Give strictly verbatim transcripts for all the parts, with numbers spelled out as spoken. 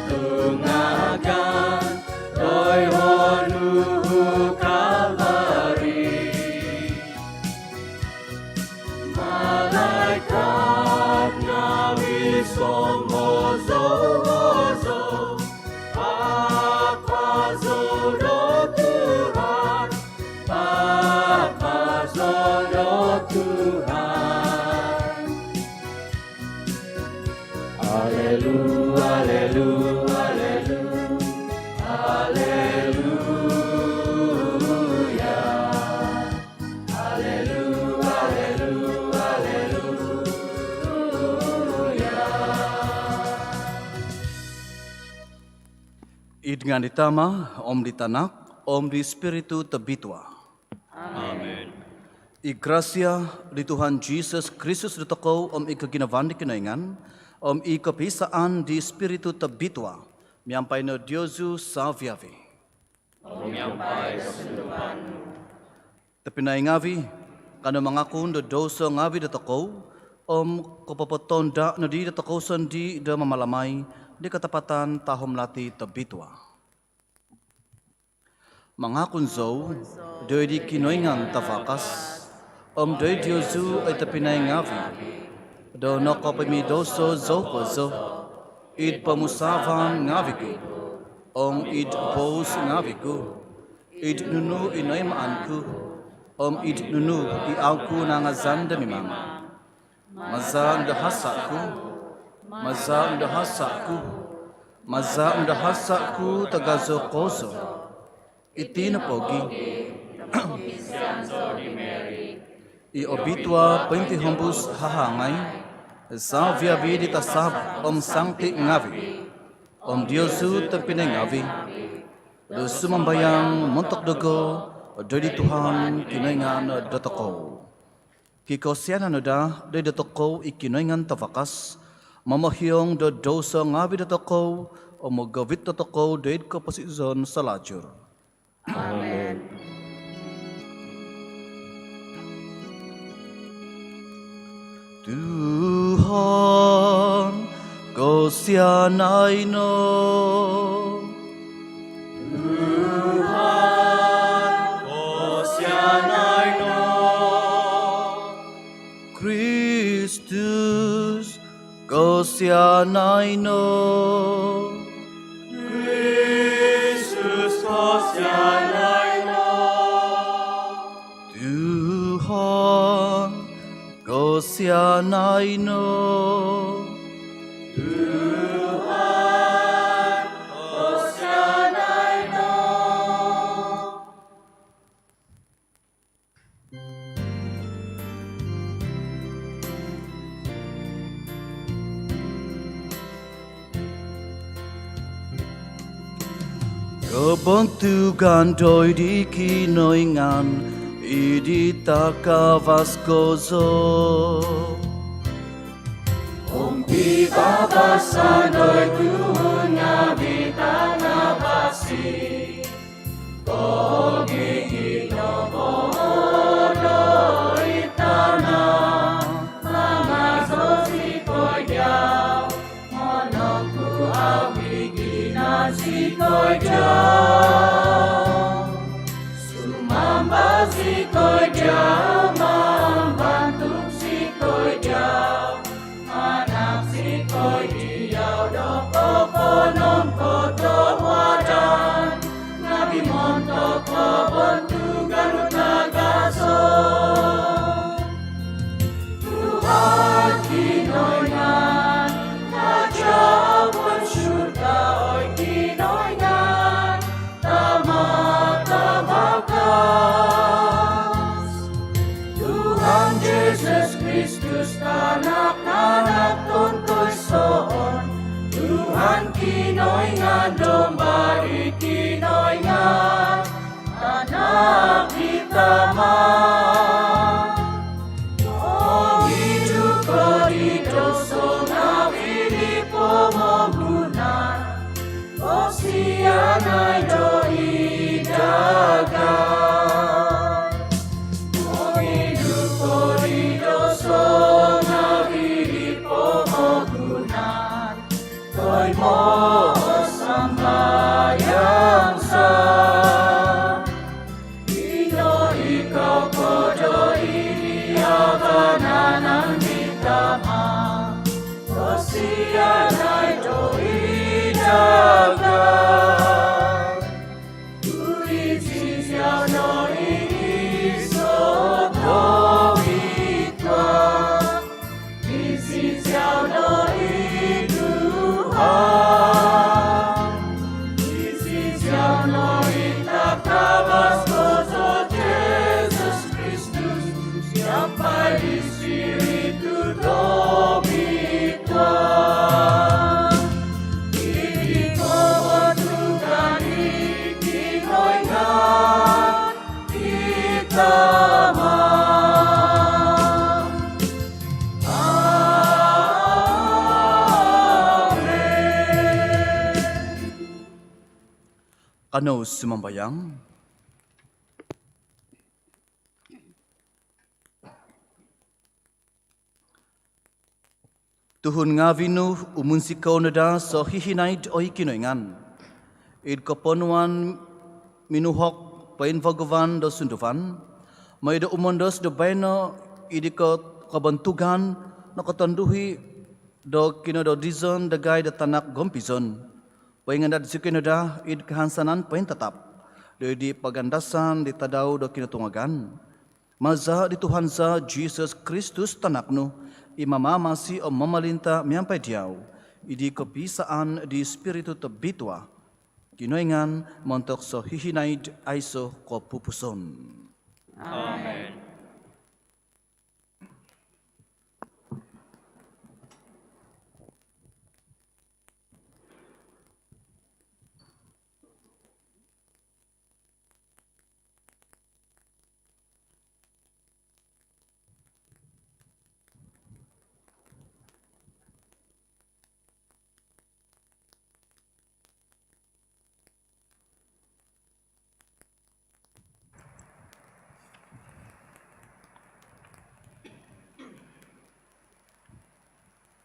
Tungagan doid honu Kalvari. Malaikat ngavi songozo-ozo, papazo do Tuhan, papazo do Tuhan. Alelu, alelu, alelu, aleluya. Alelu, alelu, aleluya. Id ngaan di Tama, om di Tanak, om di Spiritu Tobitua. Amen. I grasia di Tuhan Jisus Kristus dotokou, om i koginavaan di Kinoingan, om i kopiisaan di Spiritu Tobitua, miampai no diozu savi-avi. Om miampai do sunduvan nu. Tobpinai ngavi, kanou mangakun do douso ngavi dotokou, om kopopotonda nodi dotokou sondii do mamalamai di katapatan tahom lati tobitua. Mangakun zou doid di Kinoingan Tavakas, om doid diozu oi tobpinai ngavi, do nokopomidouso zou kozo, id pomusaavan ngavi ku, om id boos ngavi ku, id nunu i noimaan ku, om id nunu i au ku nangazan do mimang. Maza nu do hasa ku, maza nu do hasa ku, maza nu do hasa ku tagazo kozo. Iti no pogi, i obitua pointihombus hahangai, savi-avi di tasab om sangti ngavi, om diozu tobpinai ngavi, do sumambayang montok dogo doid di Tuhan Kinoingan dotokou. Kikosianan no daa doid dotokou i Kinoingan Tavakas, momohiong do douso ngavi dotokou, om mogovit dotokou doid koposizon salajur. Amen. Tuhan, kosianai no. Tuhan, kosianai no. Kristus, kosianai no. Kristus, kosianai no. Tuhan, kosianai no. Tuhan, kosianai no. Kobontugan doid di Kinoingan id di takavas kozo. Om pibabasan doid tuhun ngavi tanavasi. Koginavaan doid tana mangazo zikoi diau, monongkuvaa ginavo zikoi diau, sumamba zikoi diau, mambantuk zikoi diau. Manahak zikoi diau do koponongkotohuadan ngavi montok kobontugan nu tagazo. Tuhan Kinoingan, Raja surga, oi Kinoingan, Kanou sumambayang. Tuhun ngaavi' nu, umunsikou no daa sohihinaid oi Kinoingan id koponuan minuhok poinvaguvan do sunduvan, moi do umondos do baino' id iko kobontugan nokotonduhi do kinododizon dagai do tanak gompizon. Poingandad zikoi no daa id kahansanan pointatap do id pagandasan di tadau do kinotungagan. Maza' di Tuhan za Jisus Kristus Tanak nu, i mamamasi om momolinta' miampai diau, id kopiisaan di Spiritu Tobitua, Kinoingan montok sohihinaid aiso' kopupuson. Amen.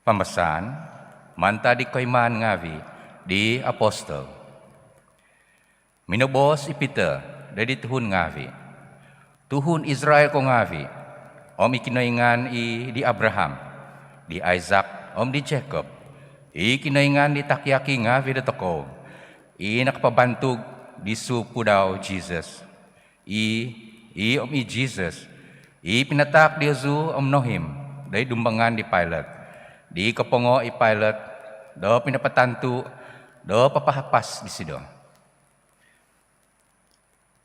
Pambasaan mantad di Koimaan ngaavi' di Apostol. Minoboos i Pitor doid di tuhun ngaavi', "Tuhun Israil kou ngaavi', om i Kinoingan i di Abraham, di Isak, om di Jakob, i Kinoingan di taki-aki ngaavi' dotokou, i nakapabantug di supu dau Jisus. I, i om i Jisus, i pinataak diozu om nohim doid dumbangan di Pilat, di kopongo i Pilat do pinapatantu do papahapas disido.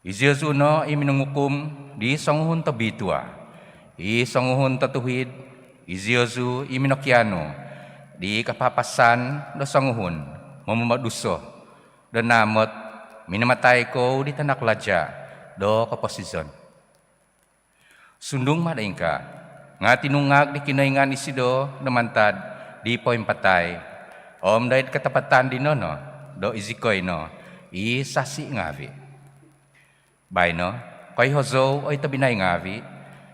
Iziozu no i minongukum di songuhun tobitua, i songuhun totuhid, iziozu i minokianu di kapahapasan do songuhun momomoduso, do naamot minamatai kou di tanak laja' do koposizon. Sundung ma do ingkaa, nga' tinungag di Kinoingan isido do mantad di poimpatai, om doid katapatan dino no do izikoi no i sasi' ngaavi'. Baino, koiho zou, oi tobpinai ngaavi',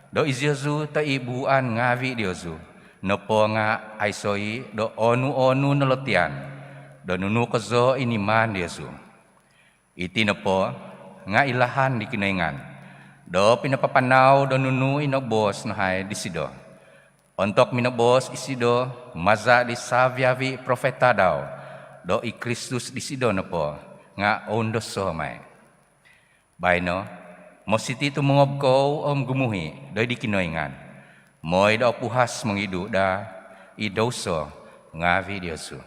do iziozu toi i buuan ngaavi' diozu nopo nga' aiso i' do onu-onu nolotian do nunu kozo i niman diozu. Iti nopo nga' ilahan di Kinoingan do pinapapanau do nunu i noboos nohai disido, ontok minoboos isido maza' di savi-avi' profeta dau, do i Kristus disido nopo nga' oundoso mai. Baino, mositi' tumongob kou om gumuhi' doid di Kinoingan, moi do opuhas mongidu' daa i douso ngaavi' diozu."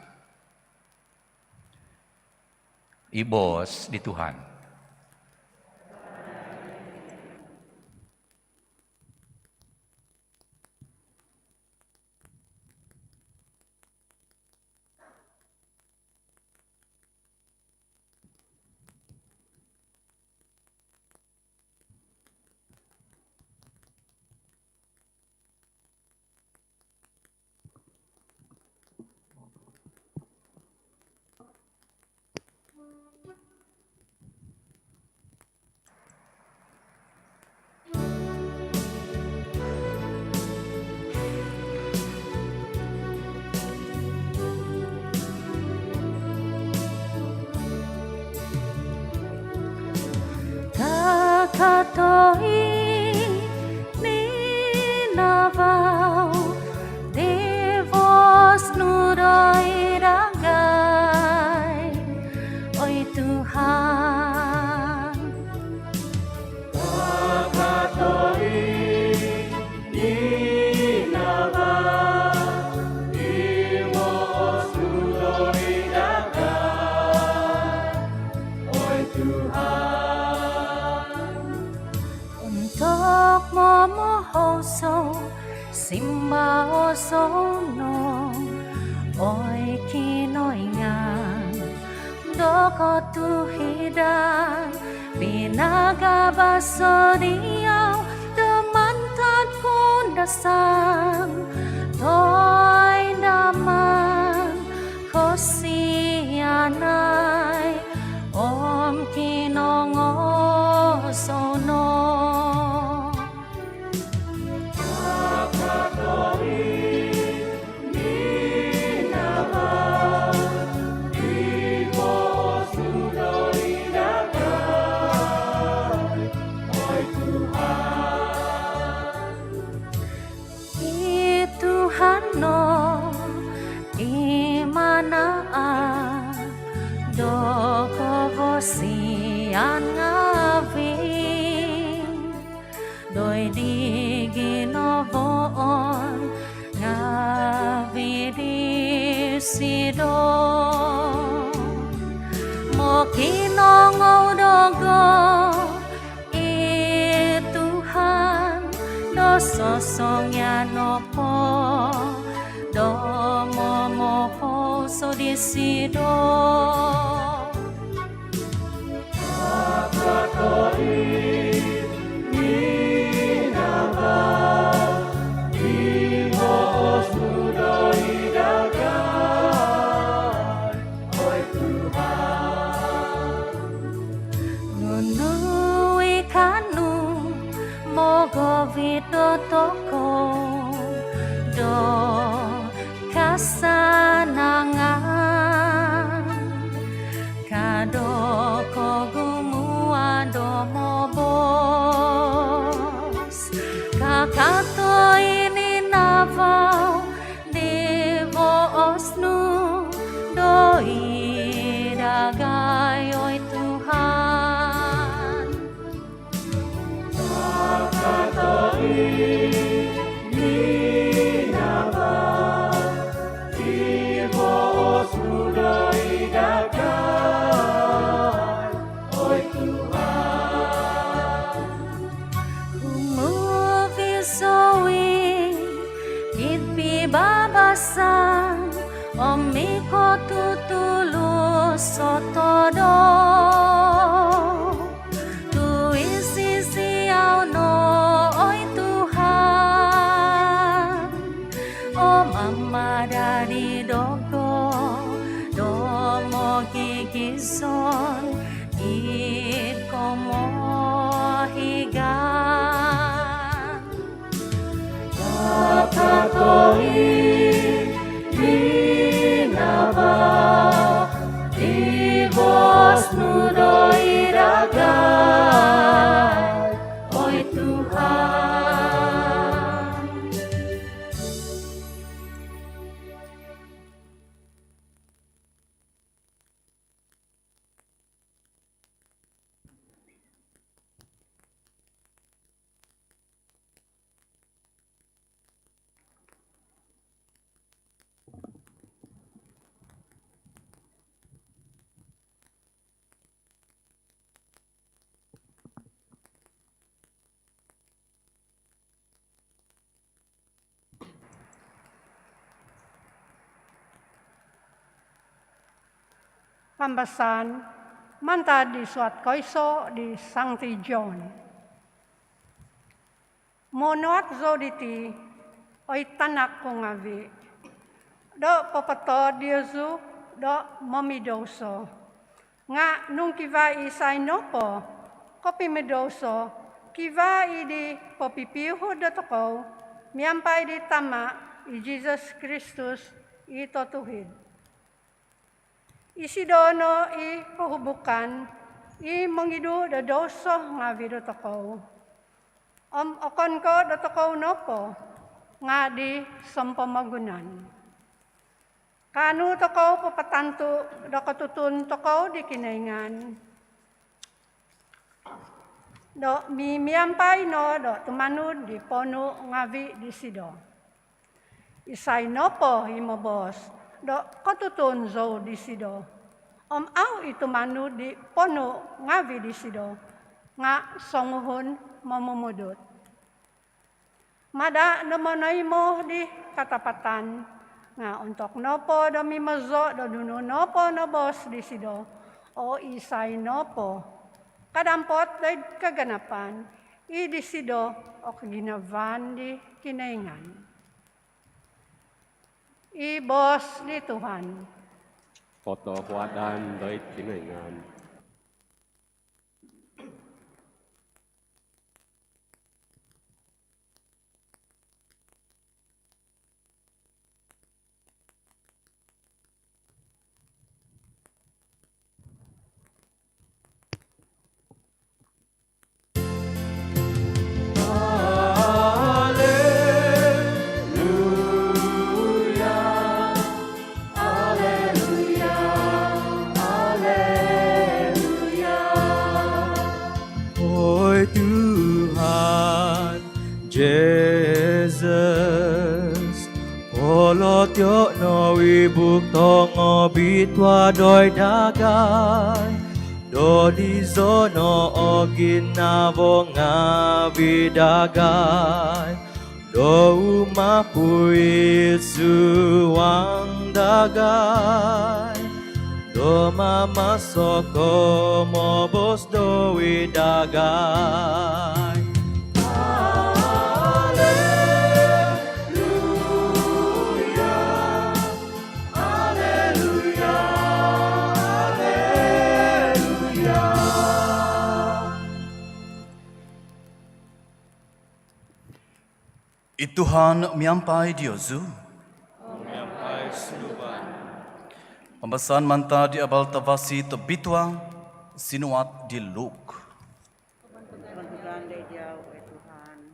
I boos di Tuhan. Takatoi ninavau di boos nu doid dagai, oi Tuhan. Takatoi ninavau di boos nu doid dagai, oi Tuhan. Ontok momohou zou, simbao zou no, oi Kinoingan do kotuhidan, pinagabaso' diau do mantad poundasan toindaman kosianai, om Kovosian ngaavi' doid di ginavaan ngaavi' disido. Mokinongou dogo i Tuhan do sosongian nopo do momohouso disido. Nunu i kaanu mogovit dotokou do kasanangan, ka do kogumuan do moboos, kakato i ninavau di boos nu doid dagai, oi Tuhan. Kumuvi zou id pibabasan om mikotutulus o todo. Tu isiziau no, oi Tuhan, om amadadi dogo do mogigizon id komohigan. Kakato i ninavau di boos nu doid dagai, oi Tuhan. Pambasaan mantad di suat koiso di Sangti John. Monuat zou diti, oi tanak ku ngaavi', do popotood diozu do momidouso. Nga' nung kivaa i isai nopo kopimidouso, kivaa i di popipiuhud dotokou miampai di Tama', i Jisus Kristus i totuhid. Isido no i pohubukan i mongidu do douso ngaavi' dotokou. Om okon ko' dotokou nopo, nga' di sompomogunan. Kaanu tokou papatantu' do kotutun tokou di Kinoingan do mimiampai no do tumanud di ponuu' ngaavi' disido. Isai nopo i moboos do kotutun zou disido, om au i tumanud di ponuu' ngaavi' disido, nga' songuhun momumudut. Mada' no monoimo di katapatan, nga' ontok nopo do mimozo' do nunu nopo noboos disido o isai nopo, kadampot doid kaganapan, i disido o koginavaan di Kinoingan. I boos di Tuhan. Kotohuadan doid Kinoingan. Buuk tongobitua doid dagai, do dizo no o ginavo ngaavi dagai, do umapui suang dagai, do mamasok o mobos doid dagai. Alleluia, alleluia, alleluia. I Tuhan miampai diozu. Miampai sunduvan. Pambasaan mantad di Abal Tavasi Tobitua sinuat di Luke. Kebantugan diau, oi Tuhan.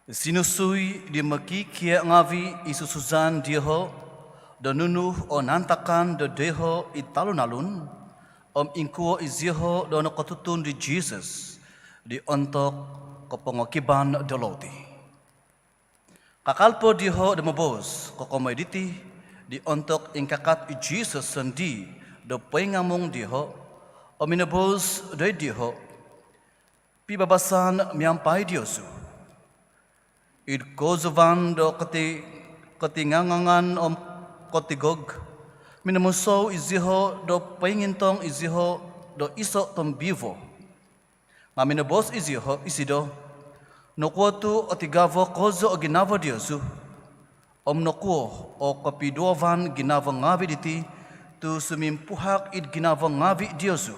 Sinusui di mokikia' ngaavi' i susuzan dioho' do nunu o naantakan do doiho' id talun-alun, om ingkuo izioho' do nokotutun di Jisus di ontok kopongokiban do louti. Kakal po dioho' do moboos kokomoi diti di ontok ingkakat i Jisus sondii' do poingamung dioho', om minoboos doid dioho', "Pibabasan miampai diozu." Id kozuvan do koti-, kotingangangan om kotigog, minomusou izioho' do poingintong izioho' do iso' tombiuvo. Nga' minoboos izioho', isido, "Nokuo tu' otigavo kozo o ginavo diozu? Om nokuo o kopiduovan ginavo ngaavi' diti tu' sumimpuhak id ginavo ngaavi' diozu?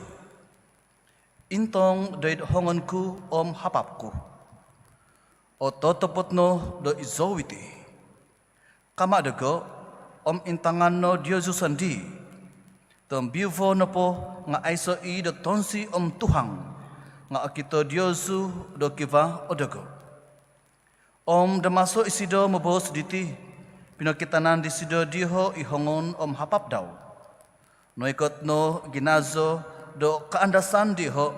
Intong doid hongon ku om hapap ku. Ototopot no do izou iti. Kama' dogo' om intangan no diozu sondii'. Tombiuvo nopo nga' aiso' i' do tonsi om tuhang, nga' okito diozu do kivaa o dogo'." Om do maso isido moboos diti, pinokitanan disido dioho' i hongon om hapap dau. Noikot no ginazo do kaandasan dioho'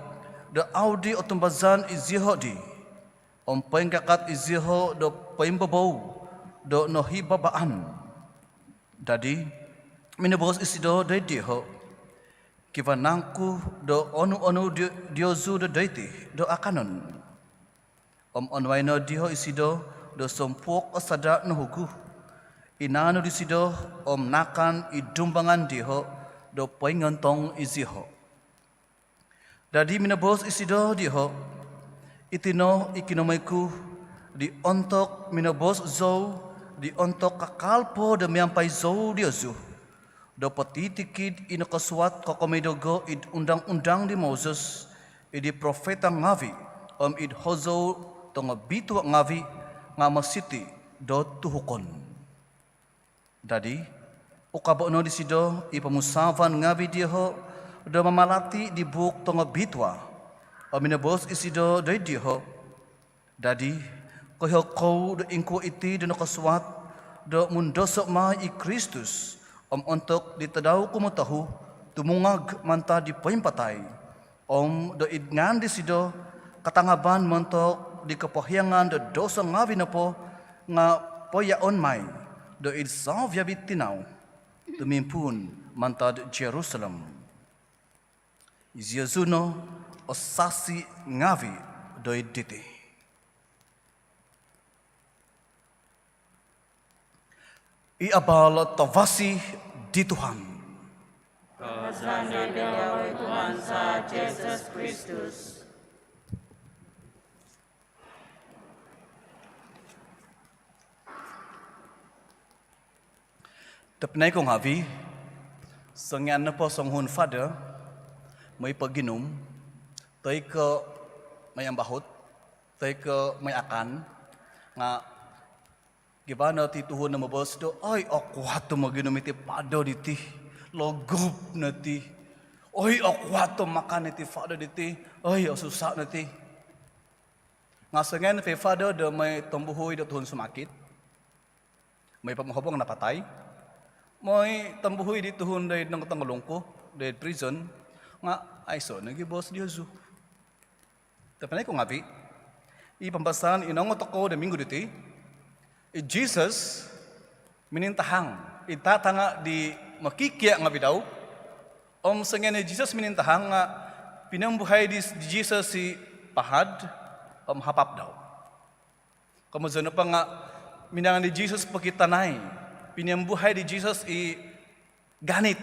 do au' di otumbazan izioho' di. Om poingkakat izioho' do poimbobou do nohibabaan. Dadi minoboos isido doid dioho', "Kivaa nangku do onu-onu di-, diozu do doiti do akanon?" Om onuai no dioho' isido do sompuok o sada' nohugu. Inaanu disido om naakan id dumbangan dioho' do poingontong izioho'. Dadi minoboos isido dioho', "Iti no i kinomoi ku di ontok minoboos zou di ontok kakal po do miampai zou diozu, do potitikid i nokosuat kokomoi dogo' id undang-undang di Moses, id di profeta ngaavi', om id hozou tongobitua ngaavi' nga' mositi' do tuhukon." Dadi ukabo' no disido i pomusaavan ngaavi' dioho' do mamalati' di buuk tongobitua. Om minoboos isido doid dioho', "Dadi koiho kou do ingkuo iti do nokosuat do mundoso' mai i Kristus, om ontok di tadau kumotohu tumungag mantad di poimpatai, om do id ngaan disido katangaban montok di kopohiangan do doso ngaavi' nopo nga' poiaon mai do id savi-avi' tinau tumimpuun mantad Jerusalem." Iziozu no o sasi ngaavi' doid diti. I Abal Tavasi di Tuhan. Kaazan diau, oi Tuhan za Jesus Kristus. Tobpinai ku ngaavi', songian nopo songuhun father moi poginum, toi ko' moi ambahut, toi ko' moi akan, nga' kivaa no ti tuhun do moboos do, "Oi, okuat o moginum iti father diti. Logop no ti. Oi, okuat o makan iti father diti. Oi, osusa no ti." Nga' songian nopo i father do moi tombuhui do tuhun sumakit, moi pomohobong napatai, moi tombuhui di tuhun doid nongotongolungkuh doid prison, nga' aiso' nogi boos diozu. Tobpinai ku ngaavi', I pambasaan i nokoongou tokou do minggu diti, i Jesus minintahang id tatanga' di mokikia' ngavi' dau. Om songian i Jesus minintahang nga' pinombuhai di, di Jesus i pahad om hapap dau. Komozon nopo nga' minaan di Jesus pokitanai, pinombuhai di Jesus i ganit,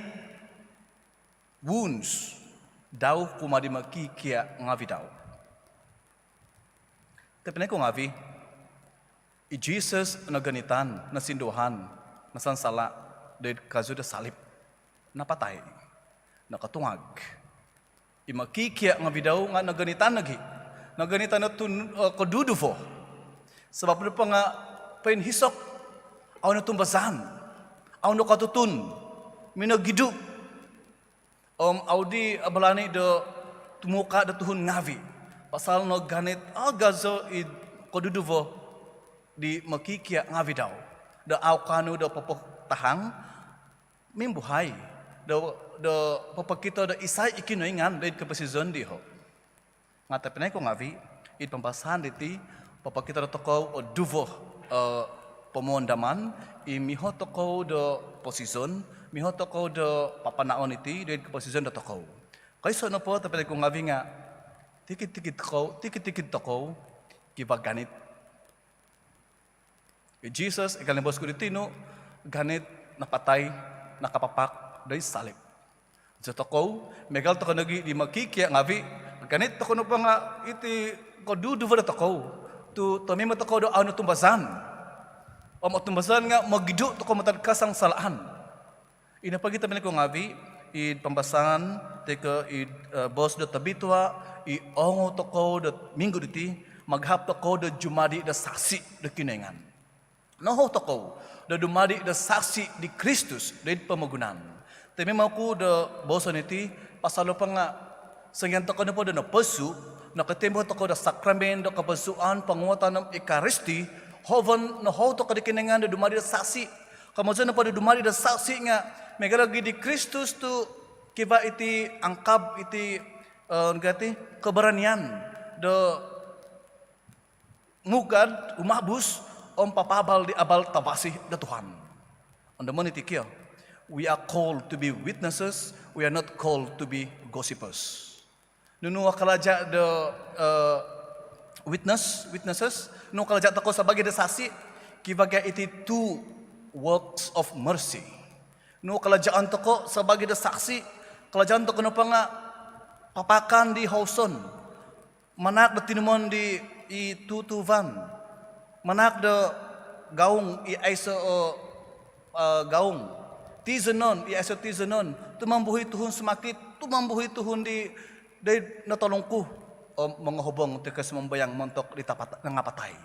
wounds, dau kumaa di mokikia' ngavi' dau. Tobpinai ku ngavi', i Jesus noganitan, nosinduahan, nosansala' doid kazu do salib, napatai, nokotungag. I mokikia' ngavi' dau nga' noganitan nogi', noganitan no tun-, eh, koduduvo. Sabap nopo nga' poinhisok, au' notumbazaan, au' nokotutun, minogidu'. Om au' di abalani' do tumuka' do tuhun ngavi' pasal noganit agazo id koduduvo di mokikia' ngavi' dau do au' kaanu do popotahang mimbuhai do, do popokito do isai i Kinoingan doid koposizon diho'. Nga' tobpinai ku ngavi', id pambasaan diti, popokito dotokou o duvo, eh, pomuhandaman, i miho tokou do posizon, miho tokou do papanaon iti doid koposizon dotokou. Koiso' nopo tobpinai ku ngavi' nga' tikid-tikid tokou, tikid-tikid tokou kivaa ganit. I Jesus, miagal ni boos ku di tinu, ganit napatai, nakapapak doid salib. Zi tokou, miagal tokou nogi di mokikia' ngavi', ganit tokou nopo nga' iti koduduvo dotokou tu' tomimo tokou do au' notumbazaan. Om otumbazaan nga' mogidu' tokou mantad kasangsalaan. Ino pogi tobpinai ku ngavi', id pambasaan toi ko' id, eh, boos do tobitua' i oongou tokou do minggu diti, magahap tokou do jumadi' do sasi' do Kinoingan. Nohou tokou do dumadi' do sasi' di Kristus doid pomogunan. Tomimo ku do booson iti pasal nopo nga' songian tokou nopo do noposu', nokotimpuun tokou do sakramen do koposuan, ponguhatan om Ekaristi, hoven nohou tokou di Kinoingan do dumadi' do sasi'. Komozon nopo do dumadi' do sasi' nga' miagal nogi di Kristus tu' kivaa iti angkab, iti, eh, nunu ka ti, keberanian do mugad, humabus om papaabal di abal tavasi do Tuhan. Ondomon iti kio, we are called to be witnesses, we are not called to be gossipers. Nunu o kalaja' do, eh, witness, witnesses, nunu o kalaja' tokou sabaagi do sasi', kivaa iti two works of mercy. Nunu o kalajaan tokou sabaagi do sasi', kalajaan tokou nopo nga' papaakan di houson, manahak do tinumon di i tuuvan, manahak do gaung i aiso o, eh, gaung, tizonon i aiso tizonon, tumombuhui tuhun sumakit, tumombuhui tuhun di, di notolungku, om mongohobong toi ko' sumambayang montok di tapat, nangapatai.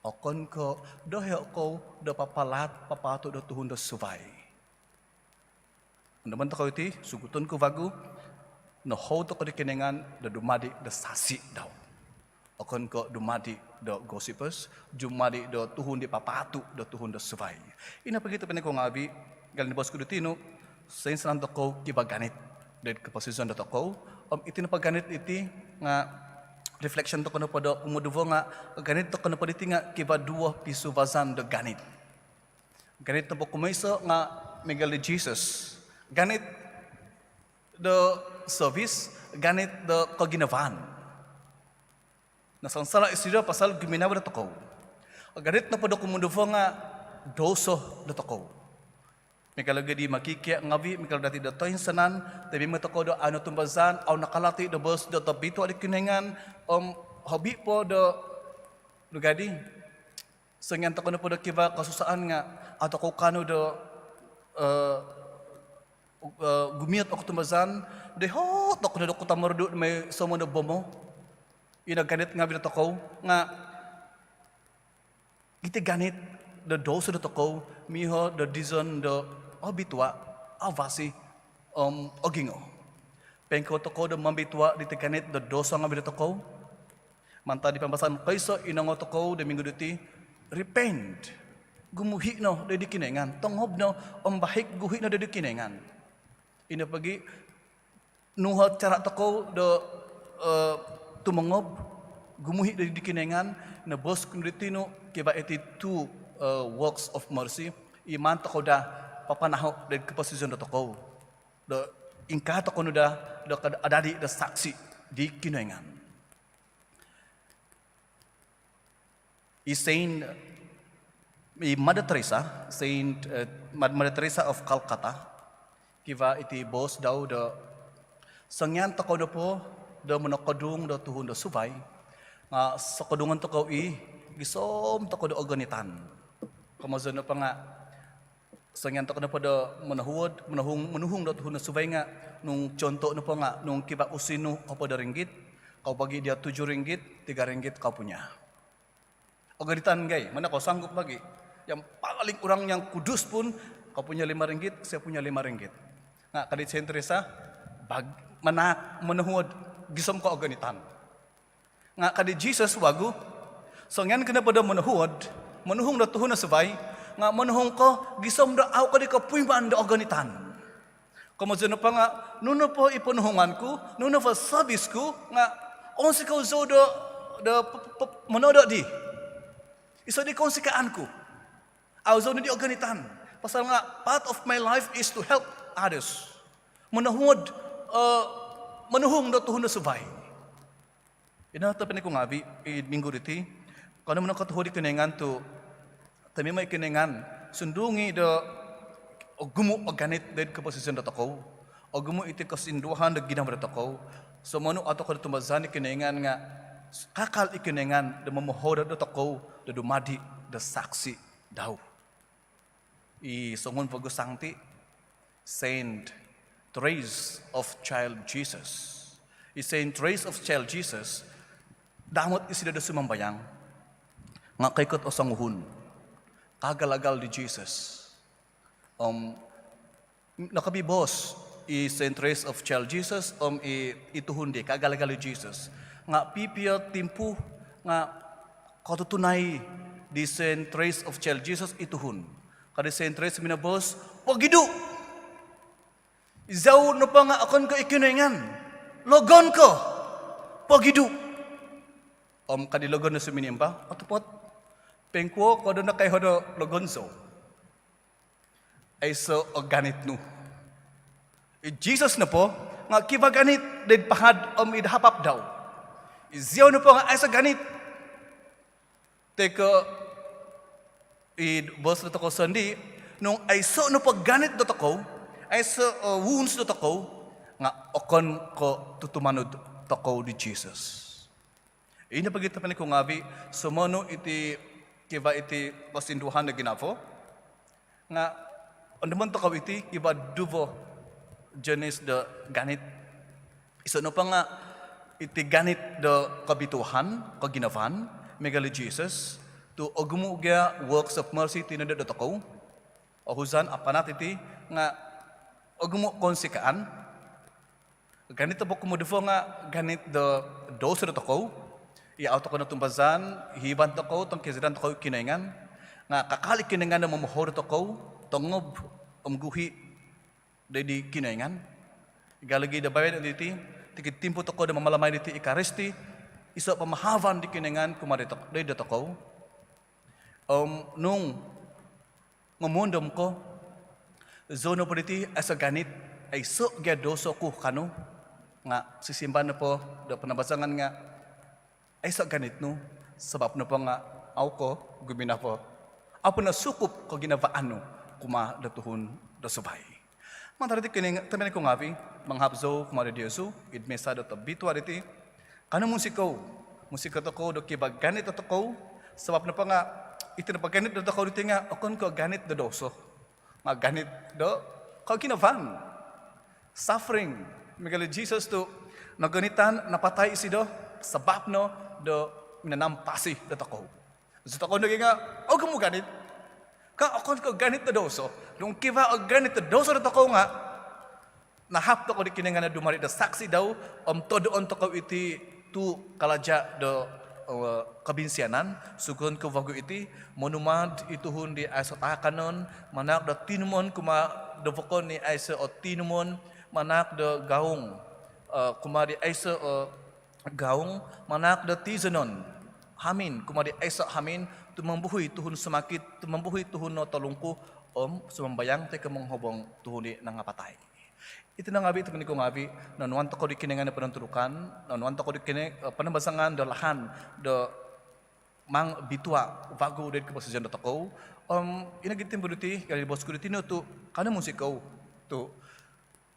Okon ko' doiho' kou do papalaat, papaatu' do tuhun do suvai. Ondomon tokou iti, suguton ku vagu, nohou tokou di Kinoingan do dumadi' do sasi' dau. Okon ko' dumadi' do gossipers, dumadi' do tuhun di papaatu' do tuhun do suvai. Ino pogi tobpinai ku ngavi', miagal ni boos ku di tinu, soinsanan tokou kivaa ganit doid koposizon dotokou. Om iti nopo ganit iti nga' reflection tokou nopo do kumoduvo nga' ganit tokou nopo diti nga' kivaa duvo pisuvazan do ganit. Ganit nopo kumoiso nga' miagal di Jesus, ganit do service, ganit do koginavaan. Nasansala' isido pasal guminavo dotokou. Ganit nopo do kumoduvo nga' douso dotokou. Miagal nogi di mokikia' ngavi', miagal dati do toinsanan, tomimo tokou do au' notumbazaan, au' nakalati do boos do tobitua' di Kinoingan, om hobi po do, do gadi, songian tokou nopo do kivaa kosusaan nga' au' tokou kaanu do, eh, eh, gumiot o kotumbazaan, doiho' tokou no do Kota Marudu do moi somon do bomo. Ino ganit ngavi' dotokou nga' iti ganit do douso dotokou miho do dizon do obitua', avasi om ogingo. Poingkuo tokou do mombitua' diti ganit do douso ngavi' dotokou? Mantad di pambasaan koiso i noongou tokou do minggu diti, repent. Gumuhi' no doid di Kinoingan, tongob no om bahik guhi' no doid di Kinoingan. Ino pogi, nunu o cara tokou do, eh, tumongob? gumuhi' do di Kinoingan, noboos ku no diti nu, kivaa iti two, eh, works of mercy, i maan tokou daa papanaho' do koposizon dotokou do ingkaa tokou no daa do kad-, adadi do saksi di Kinoingan. I Saint, i Mother Teresa, Saint, eh, Mad-, Mother Teresa of Calcutta, kivaa iti boos dau do songian tokou nopo do monokodung do tuhun do suvai, nga sokodungon tokou i gisom tokou do oganitan. Komozon nopo nga songian tokou nopo do monohuod, monohung, monuhung do tuhun do suvai nga, nung contoh nopo nga, nung kivaa usin nu hopod do ringgit, kau bagi dia tujuh ringgit, tiga ringgit kau punya. Oganitan gai, mana kau sanggup bagi. Yang paling orang yang kudus pun, kau punya lima ringgit, saya punya lima ringgit. Nga ka di Saint Teresa, bag-, mana monohuod, gisom ko oganitan. Nga ka di Jesus vagu, songian ko nopo do monohuod, monuhung do tuhun do suvai, nga monuhung ko gisom do au ko di kopuiman do oganitan. Komozon nopo nga, nunu po i ponuhungan ku, nunu po service ku, nga ounsikou zou do, do p-, p-, monodo di. Iso di kounsikaan ku. Au zou no di oganitan. Pasal nga part of my life is to help others. Monohuod, eh, monuhung do tuhun do suvai. Ino tobpinai ku ngaavi, id minggu diti, kanou monongkotohuod di Kinoingan tu, tomoimo i Kinoingan sundung i do ogumu o ganit doid koposizon dotokou. Ogumu iti kosinduahan do ginavo dotokou. Somonu au tokou do tumbazaan i Kinoingan nga kakal i Kinoingan do momohou dotokou do dumadi do saksi dau. I songuhun vagu santi, Saint Therese of Child Jesus. I Saint Therese of Child Jesus, damot isido do sumambayang, nga koikot o songuhun kaagal-agal di Jesus. Om nokobiboos i Saint Therese of Child Jesus om i, i tuhun di kaagal-agal di Jesus. Nga pipio timpu nga kotutunai di Saint Therese of Child Jesus i tuhun. Ka di Saint Therese minoboos, "Pogidu'! Izau nopo nga okon ko i Kinoingan. Logon ko! Pogidu'!" Om ka di logon do suminimba, "Otopot. Poingkuo ko do nakaiho do logon zou?" Aiso o ganit nu. I Jesus nopo nga kivaa ganit doid pahad om id hapap dau. Iziau nopo nga aiso ganit. Toi ko id boos dotokou sondii, nung aiso nopo ganit dotokou, aiso, eh, wounds dotokou, nga okon ko tutumanud tokou di Jesus. Ino pogi tobpinai ku ngaavi, somonu iti kivaa iti kosinduahan do ginavo, nga ondomon tokou iti kivaa duvo jenis do ganit. Iso nopo nga iti ganit do kobituaan, koginavaan, miagal di Jesus, tu ogumu gia works of mercy tinodo dotokou. Ohuzan apanat iti nga ogumu kounsikaan. Ganit nopo kumoduvo nga ganit do douso dotokou. I au tokou notumbazaan, hiivan tokou, tongkizadan tokou Kinoingan. Nga kakal i Kinoingan do momohou dotokou, tongob om guhi doid di Kinoingan. Miagal nogi do baino diti, tikid timpu tokou do mamalamai diti Ekaristi, iso pamahavan di Kinoingan kumaa doid dotokou. Om nung momondom ko, "Zou nopo diti aiso ganit, aiso gia douso ku," kanu, nga sisimbar nopo do panambazangan nga, "Aiso ganit nu, sabap nopo nga au ko guminavo. Au po nosukup koginavaan nu kumaa do tuhun do suvai." Mantad diti Kinoingan, tobpinai ku ngaavi, mangahap zou kumaa diozu id misa do tobitua diti, kanou munsikou, munsikou tokou do kivaa ganit dotokou, sabap nopo nga iti nopo ganit dotokou diti nga okon ko ganit do douso, nga ganit do koginavaan. Suffering, miagal di Jesus tu noganitan, napatai isido, sabap no do minanampasi dotokou. Zotokou nogi nga ogumu ganit. Ka okon ko ganit do douso. Nung kivaa o ganit do douso dotokou nga, nahap tokou di Kinoingan do dumadi do saksi dau, om todoon tokou iti tu kalaja do, eh, kobinsianan, suguhon ko vagu iti, monumad i tuhun di aiso taakanon, manahak do tinumon kumaa do vokon i aiso o tinumon, manahak do gaung, eh, kumaa di aiso o gaung, manahak do tizonon hamin kumaa di aiso hamin, tumombuhui tuhun sumakit, tumombuhui tuhun notolungku, om sumambayang toi ko mongohobong tuhun di nangapatai. Iti no ngaavi, tobpinai ku ngaavi, noonuan tokou di Kinoingan do ponontudukan, noonuan tokou di Kinoingan, eh, panambazangan do lahan do mangbitua vagu doid koposizon dotokou. Om ino giti timpu diti, kadi boros ku diti no tu, kanou munsikou tu,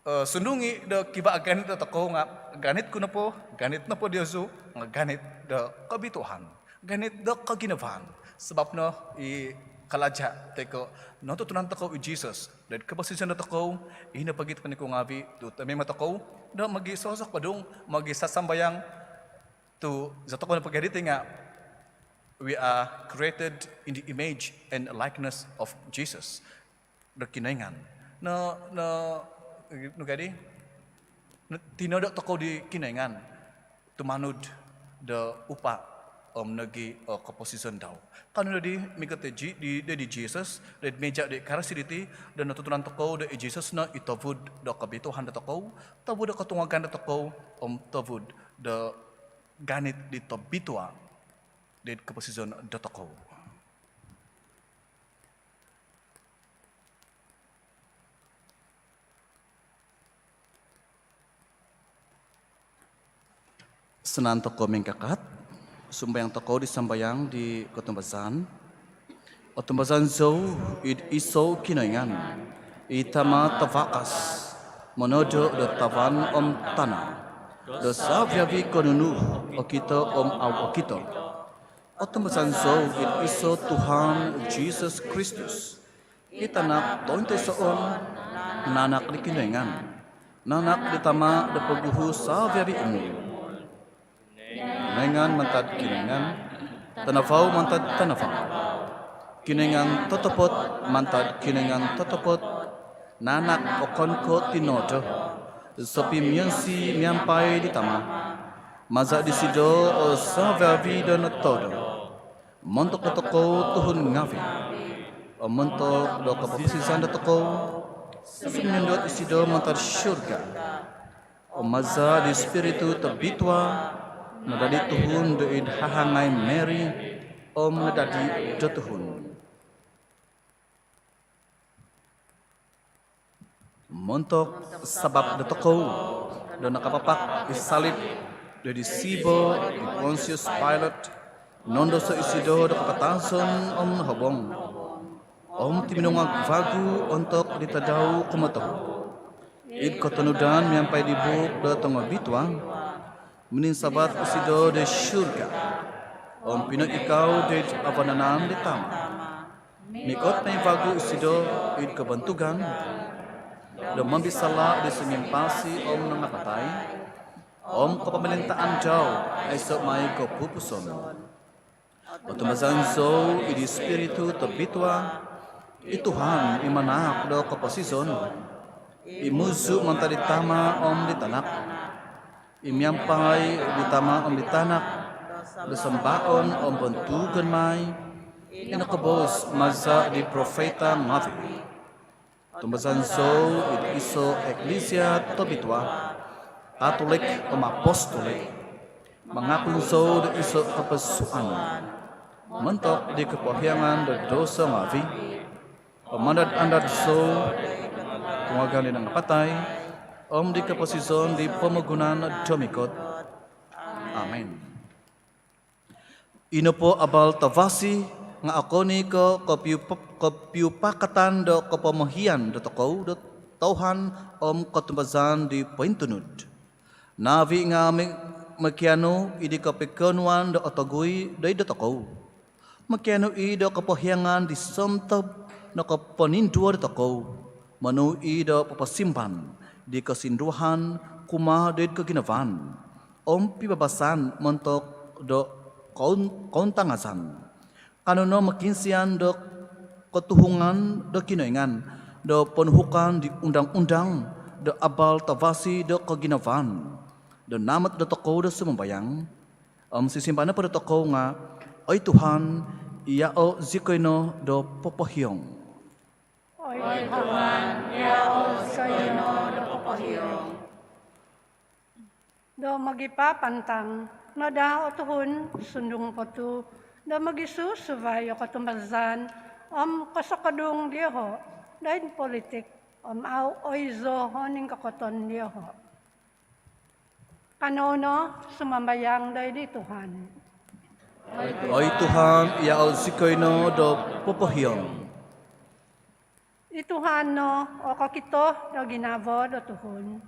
eh, sundung i do kivaa ganit dotokou nga, ganit ku nopo, ganit nopo diozu nga ganit do kobituaan, ganit do koginavaan. Sabap no i kalaja toi ko notutunan tokou i Jesus doid koposizon dotokou, ino pogi, tobpinai ku ngaavi, tu tomoimo tokou do mogisosokodung, mogisasambayang, tu zi tokou nopo gia diti nga, we are created in the image and likeness of Jesus, do Kinoingan. No, no, nu gia di, no, tinodo tokou di Kinoingan tumanud do upa om nogi, eh, koposizon dau. Kanou nodi mikot di, di, di Jesus doid mija di Ekaristi diti, do notutunan tokou do i Jesus no i tovud do kobituaan dotokou, tovud do kotungagan dotokou, om tovud do ganit di tobitua doid koposizon dotokou. Insanan tokou mingkakat, sumambayang tokou di sambayang di kotumbazaan. Otumbazaan zou id iso Kinoingan, i Tama tavakas, monodo do tavan om tana, do savi-avi ko nunu okito om au okito. Otumbazaan zou id iso Tuhan Jesus Kristus, i Tanak tointoisoon, nanak di Kinoingan, nanak di Tama do poguhu savi-avi umul. Kinoingan mantad Kinoingan, tanavau mantad tanavau, Kinoingan totopot mantad Kinoingan totopot, nanak okon ko tinodo, sopimionsi miampai di Tama. Maza disido o savi-avi do notodo. Montok dotokou tuhun ngaavi, om montok do koposizon dotokou, suminiondot isido mantad surga. Om maza di Spiritu Tobitua, nadadi tuhun doid hahangai Mary, om nadadi do tuhun. Montok sabap dotokou do nakapapak id salib doid siibo di Pontius Pilate, nondoso isido do kapatazon om nohobong. Om tuminungag vagu ontok di tadau kumotohu, id kotonudan miampai di buuk do tongobitua. Mininsavat isido doid surga, om pinoikau doid vanan di Tama. Mikot mai vagu isido id kobontugan do mombisala di songimpasi om nangapatai, om kopomolintaan dau aiso mai kopupuson. Otumbazaan zou id Spiritu Tobitua, i Tuhan i manahak do koposizon, i muzu mantad di Tama om di Tanak, i miampai di Tama om di Tanak do sambaon om bontugon mai, i nokoboos maza di profeta ngaavi. Otumbazaan zou id iso iklisia tobitua, katolik om apostolik. Mangakun zou do iso koposuan montok di kopohiangan do douso ngaavi. Om andad-andad zou do kotungagan di nangapatai, om di koposizon di pomogunan do mikot. Amin. I nopo abal tavasi nga okon i ko kopiup-, kopiupakatan do kopomohian dotokou do touhan om kotumbazaan di pointunud. Ngaavi nga mi-, mokianu i di kopikonuan do otogui doid dotokou. Mokianu i do kopohiangan di sontob nokoponinduo dotokou, monuhu i do poposimban di kosinduahan kumaa doid koginavaan om pibabasan montok do koun-, kountangazan. Kanou no mokiinsian do kotuhungan do Kinoingan do ponuhukan di undang-undang do abal tavasi do koginavaan, do naamot dotokou do sumambayang. Om sisimbar nopo dotokou nga, "Oi Tuhan, iao zikoi no do popohiong." Oi Tuhan, iao zikoi no do popohiong. do mogipapantang no daa o tuhun sundung po tu do mogisusuvai o kotumbazaan om kosokodung dioho doid politik om au oizo o ningkokoton dioho. Kanou no sumambayang doid di Tuhan. Oi Tuhan, iziau zikoi no do popohiong. I Tuhan no o kokito do ginavo do tuhun.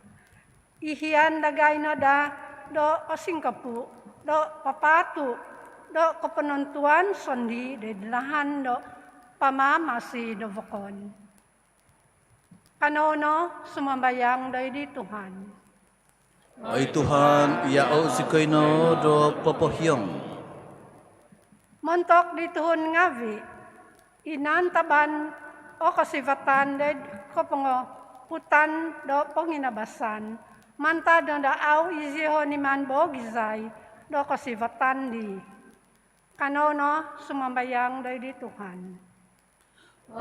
Ihian dagai no daa do osingkopu do papaatu do koponontuan sondii doid lahan do pamamasi do vokon. Kanou no sumambayang doid di Tuhan. Oi Tuhan, iziau zikoi no do popohiong. Montok di tuhun ngaavi i naantaban o kosivatan doid kopongoputan do ponginabasan, mantad no daa au izioho niman boogizai do kosivatan dii. Kanou no sumambayang doid di Tuhan.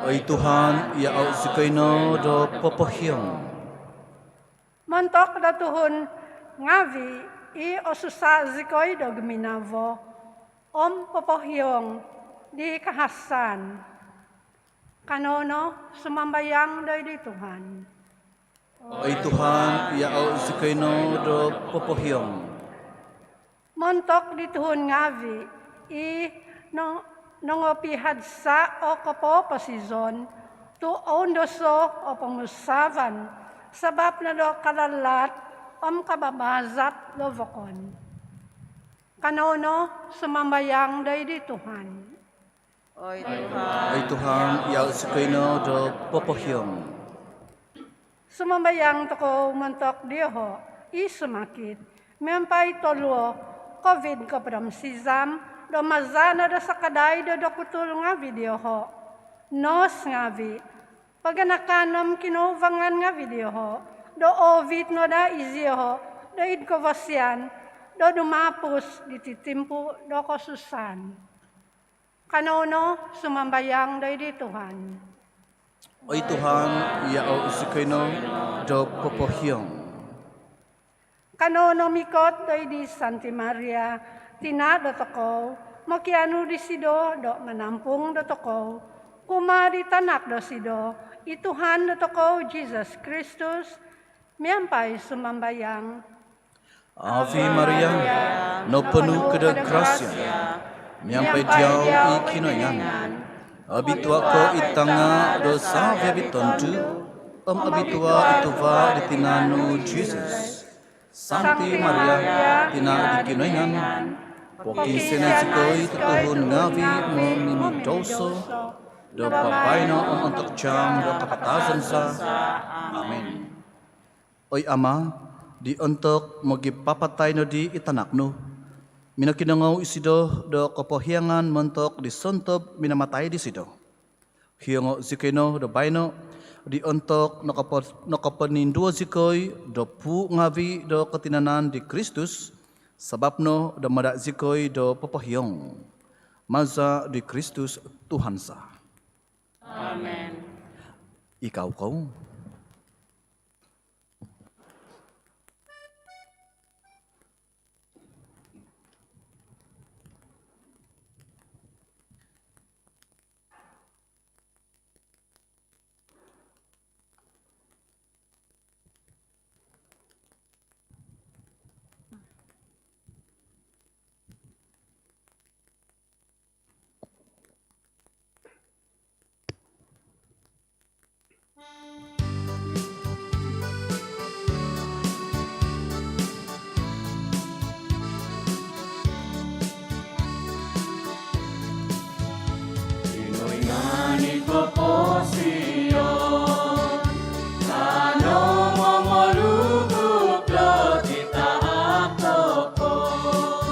Oi Tuhan, iziau zikoi no do popohiong. Montok do tuhun ngaavi i osusa zikoi do guminavo om popohiong di kahasaan. Kanou no sumambayang doid di Tuhan. Oi Tuhan, iziau zikoi no do popohiong. Montok di tuhun ngaavi i nong- nongopihadsa o kopoposizon tu oundoso o pomusaavan sabap no do kalalaat om kababazat do vokon. Kanou no sumambayang doid di Tuhan. Oi Tuhan, iziau zikoi no do popohiong. Sumambayang tokou montok dioho i sumakit miampai tohuo COVID kopod om sizam, do maza no do sakadai do dokutul ngaavi dioho, nos ngaavi, paganakan om kinouvangan ngaavi dioho, do oovit no daa izioho doid kovosian do dumapus diti timpu do kosusaan. Kanou no sumambayang doid di Tuhan. Oi Tuhan, iziau zikoi no do popohiong. Kanou no mikot doid di Santi Maria, tina dotokou, mokianu disido do manampung dotokou kumaa di tanak dosido, i Tuhan dotokou Jisus Kristus, miampai sumambayang. Ave Maria, noponu ko do grasia, miampai diau i Kinoingan. Obitua ko id tanga do savi-avi tondu, om obitua i tuva di tinan nu Jisus. Santi Maria, tina di Kinoingan, pokiinsianai zikoi tuhun ngaavi momimidouso, do babaino om ontok jaam do kapatazon za. Amin. Oi Ama, di ontok mogipapatai nodi i tanak nu, minokinongou isido do kopohiangan montok di sontob minamatai disido. Hiongo zikoi no do baino, di ontok nokopo- nokoponinduo zikoi do puu ngaavi do kotinanan di Kristus, sabap no do mada zikoi do popohiong. Maza di Kristus Tuhan za. Amin. Ikau kou. Kinoingan id koposion, kanou momoluhuk do titahak tokou.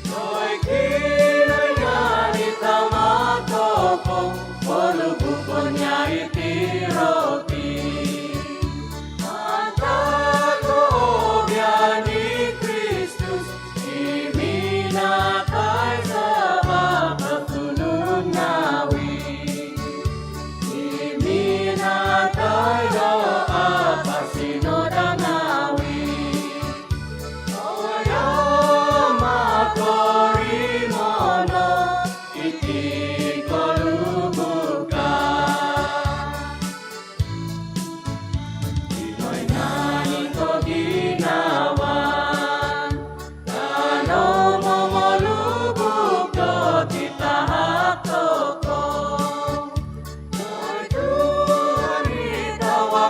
Oi Kinoingan i Tama tokou, polubukon yau iti roti. Mantad koobian di Kristus, i minatai sabap do tuhun ngaavi. I minatai do apasi no daa ngaavi.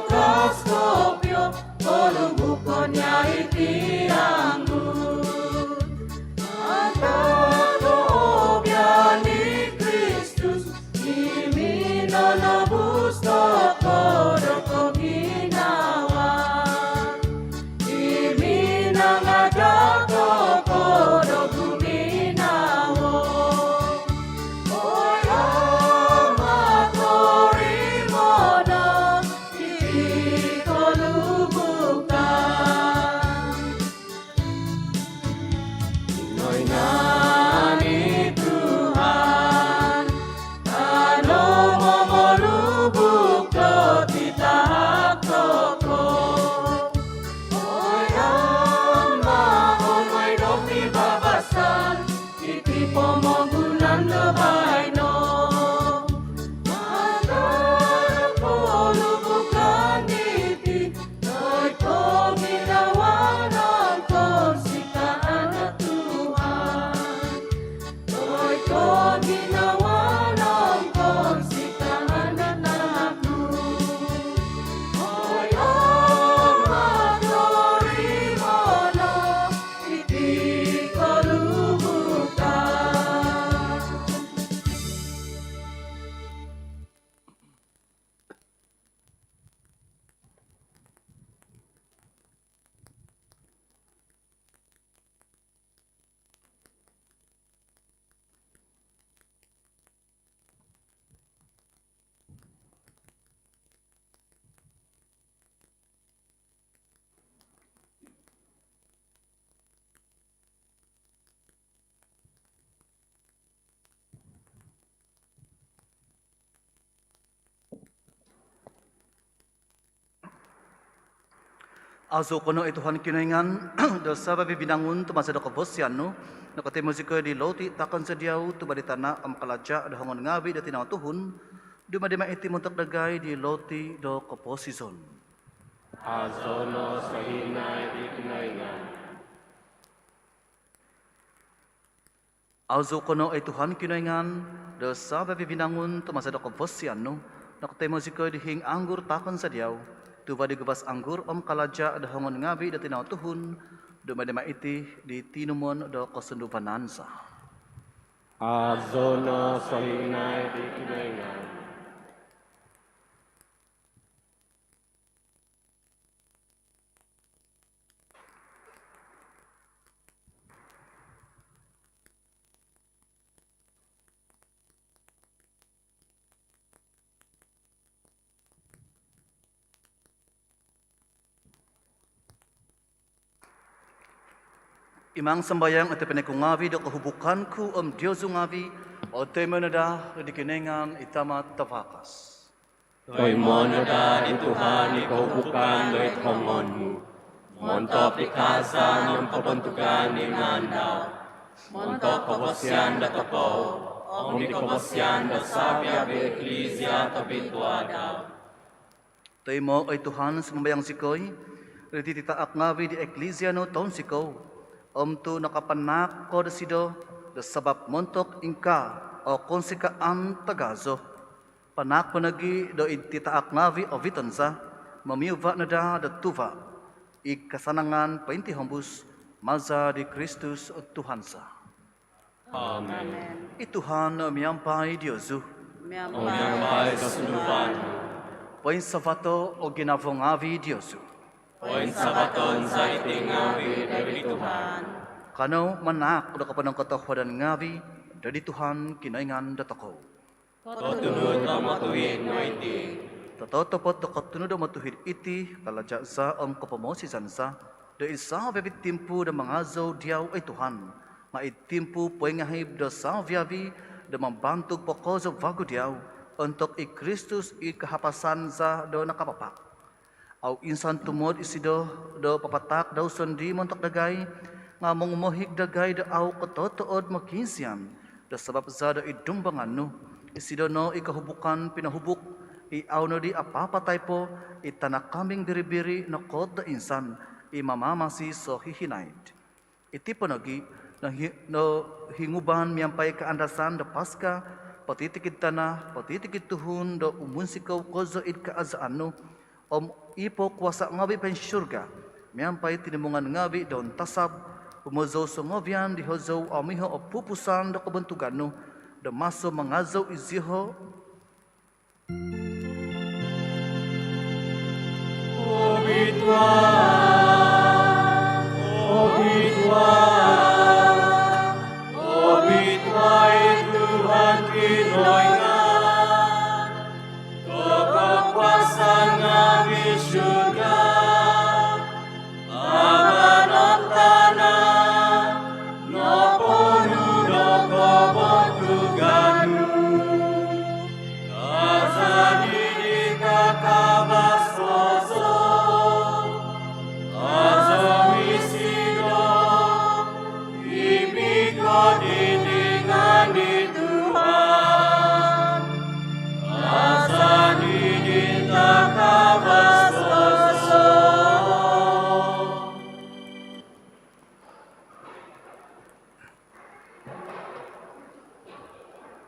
Kas kopio, kolubukon yai tiangku. Antad do obian di Kristus, i minonobus tokou do koginavaan. I minangaga tokou do guminavo. Oi Ama, torimono iti kolubukan. Kinoingan i Tuhan, kanou momolubuk do titahak tokou. Oi Ama, onuai do pibabasan iti pomogunan do baino. Mantad kolubukan diti, doid koginavaan om kounsikaan do Tuhan. Doid koginavaan om kounsikaan do Tanak nu. Oi Ama, torimono iti kolubukan. Azou ko no, oi Tuhan Kinoingan do savi-avi binangun, tu maza do kavasian nu nokotimo zikoi di loti taakon za diau, tuva' di tana' om kalaja' do hongon ngaavi' do tinau tuhun. Dumadi mai iti montok dagai di loti do koposizon. Azou no sohinaid, oi Kinoingan. Azou ko no, oi Tuhan Kinoingan do savi-avi binangun, tu maza do kavasian nu nokotimo zikoi di hiing anggur taakon za diau, tuva' di guvas anggur om kalaja' do hongon ngaavi' do tinau tuhun. Dumadi mai iti di tinumon do kosunduvanan za. Azou no sohinaid, oi Kinoingan. Imang sambayang oi tobpinai ku ngaavi' do kohubukan ku om diozu ngaavi' otoimo no daa di Kinoingan i Tama' tavakas. Toimoon no daa di Tuhan i kohubukan doid hongon nu, montok di kaazaan om kobontugan di ngaan dau, montok kavasian dotokou om di kavasian do savi-avi iklisia tobitua dau. Toimo, oi Tuhan, sumambayang zikoi, di tititaak ngaavi' di iklisia nu tounsikou, om tu nakapanaak ko dosido do sabap montok ingkaa o kounsikaan tagazo. Panaak po nogi' do id titaak ngaavi' oviton za, momiuva' no daa do tuva' i kasanangan pointihombus, maza di Kristus Tuhan za. Amin. I Tuhan miampai diozu. Miampai sunduvan nu. Poinsavato' o ginavo ngaavi' diozu. Poinsavaton za iti ngaavi' doid Tuhan. Kanou manaak do koponongkotohuadan ngaavi' doid Tuhan Kinoingan dotokou. Kotunud om otuhid no iti. Tototopot do kotunud om otuhid iti, kalaja' za om kopomoosizan za, do id savi-avi timpu do mangazou diau, oi Tuhan, nga' id timpu poingahib do savi-avi do mambantug po kozo vagu diau, ontok i Kristus i kahapasan za do nakapapak. Au insan tumood isido do papataak dau sondii' montok dagai, nga' mongumohig dagai do au kototood mokiinsian do sabap za do id dumbangan nu. Isido no i kohubukan pinohubuk, i au nodi apapatai po, i tanak kambing biri-biri nokoot do insan, i mamamasi sohihinaid. Iti po nogi', nohi-, nohinguban miampai kaandasan do Paska, potitikid tana', potitikid tuhun do umunsikou kozo id kaazaan nu, om i po kuasa' ngavi' poinsurga miampai tinimungan ngavi' do untasab, humozou songovian di hozou om iho' o pupusan do kobontugan nu, do maso mangazou iziho'. Obitua, obitua, obitua i Tuhan Kinoingan do kokuasaan ngavi'. Surga om tana' noponu' do kobontugan nu. Azadi di takavas kozo, azadi isido i mikot id ngaan di Tuhan, azadi di takavas kozo.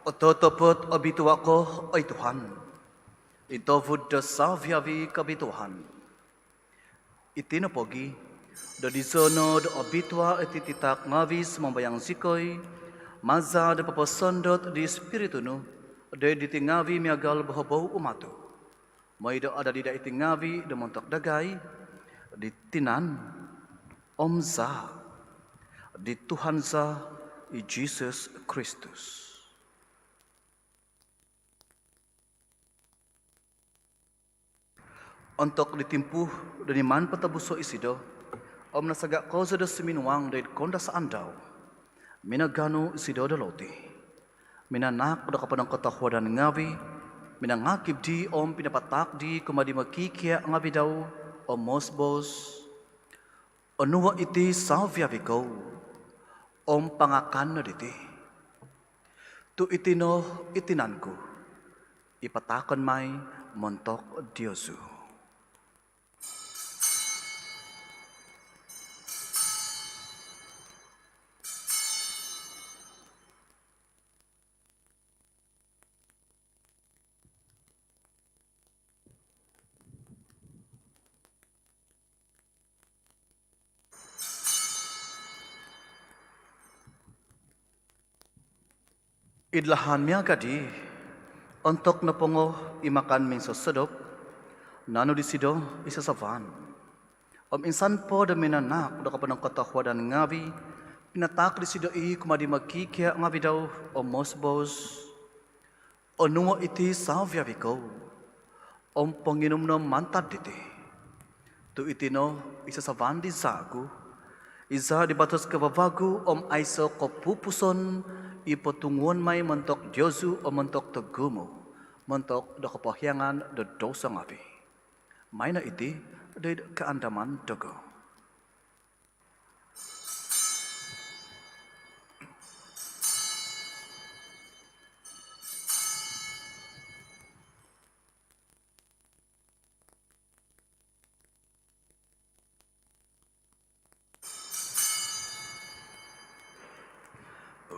Ototopot obitua' ko, oi Tuhan, i tovud do savi-avi' kobituaan. Iti no pogi', do dizo no do obitua' iti titaak ngavi', sumambayang zikoi, maza' do poposondot di Ispiritu nu do id diti ngavi' miagal bohobou umatu', moi do adadi daa iti ngavi' do montok dagai di tinan om zaa' di Tuhan za, i Jisus Kristus. Ontok di timpu do niman potobuso' isido om nasaga' kozo do suminuang do id koundasaan dau, minaganu isido do loti, minanaak do koponongkotohuadan ngavi', minangakib dii om pinapataak dii kumaa di mokikia' ngavi' dau om moos-boos: Onuo' iti savi-avi' kou om pangakan no diti, tu' iti no i tinan ku i pataakon mai montok diozu. Id lahan miaga' dii, ontok nopongo i makan minsosodop, naanu disido i sasavan om insan po do minanaak do koponongkotohuadan ngavi', pinataak disido i kumaa di mokikia' ngavi' dau om moos-boos: Onuo' iti savi-avi' kou om ponginum no mantad diti, tu' iti no i sasavan di zaa' ku, i zaa' di batos kavavagu om aiso' kopupuson, i potunguon mai montok diozu om montok togumu', montok do kopohiangan do douso ngavi'. Maino iti do id kaandaman dogo.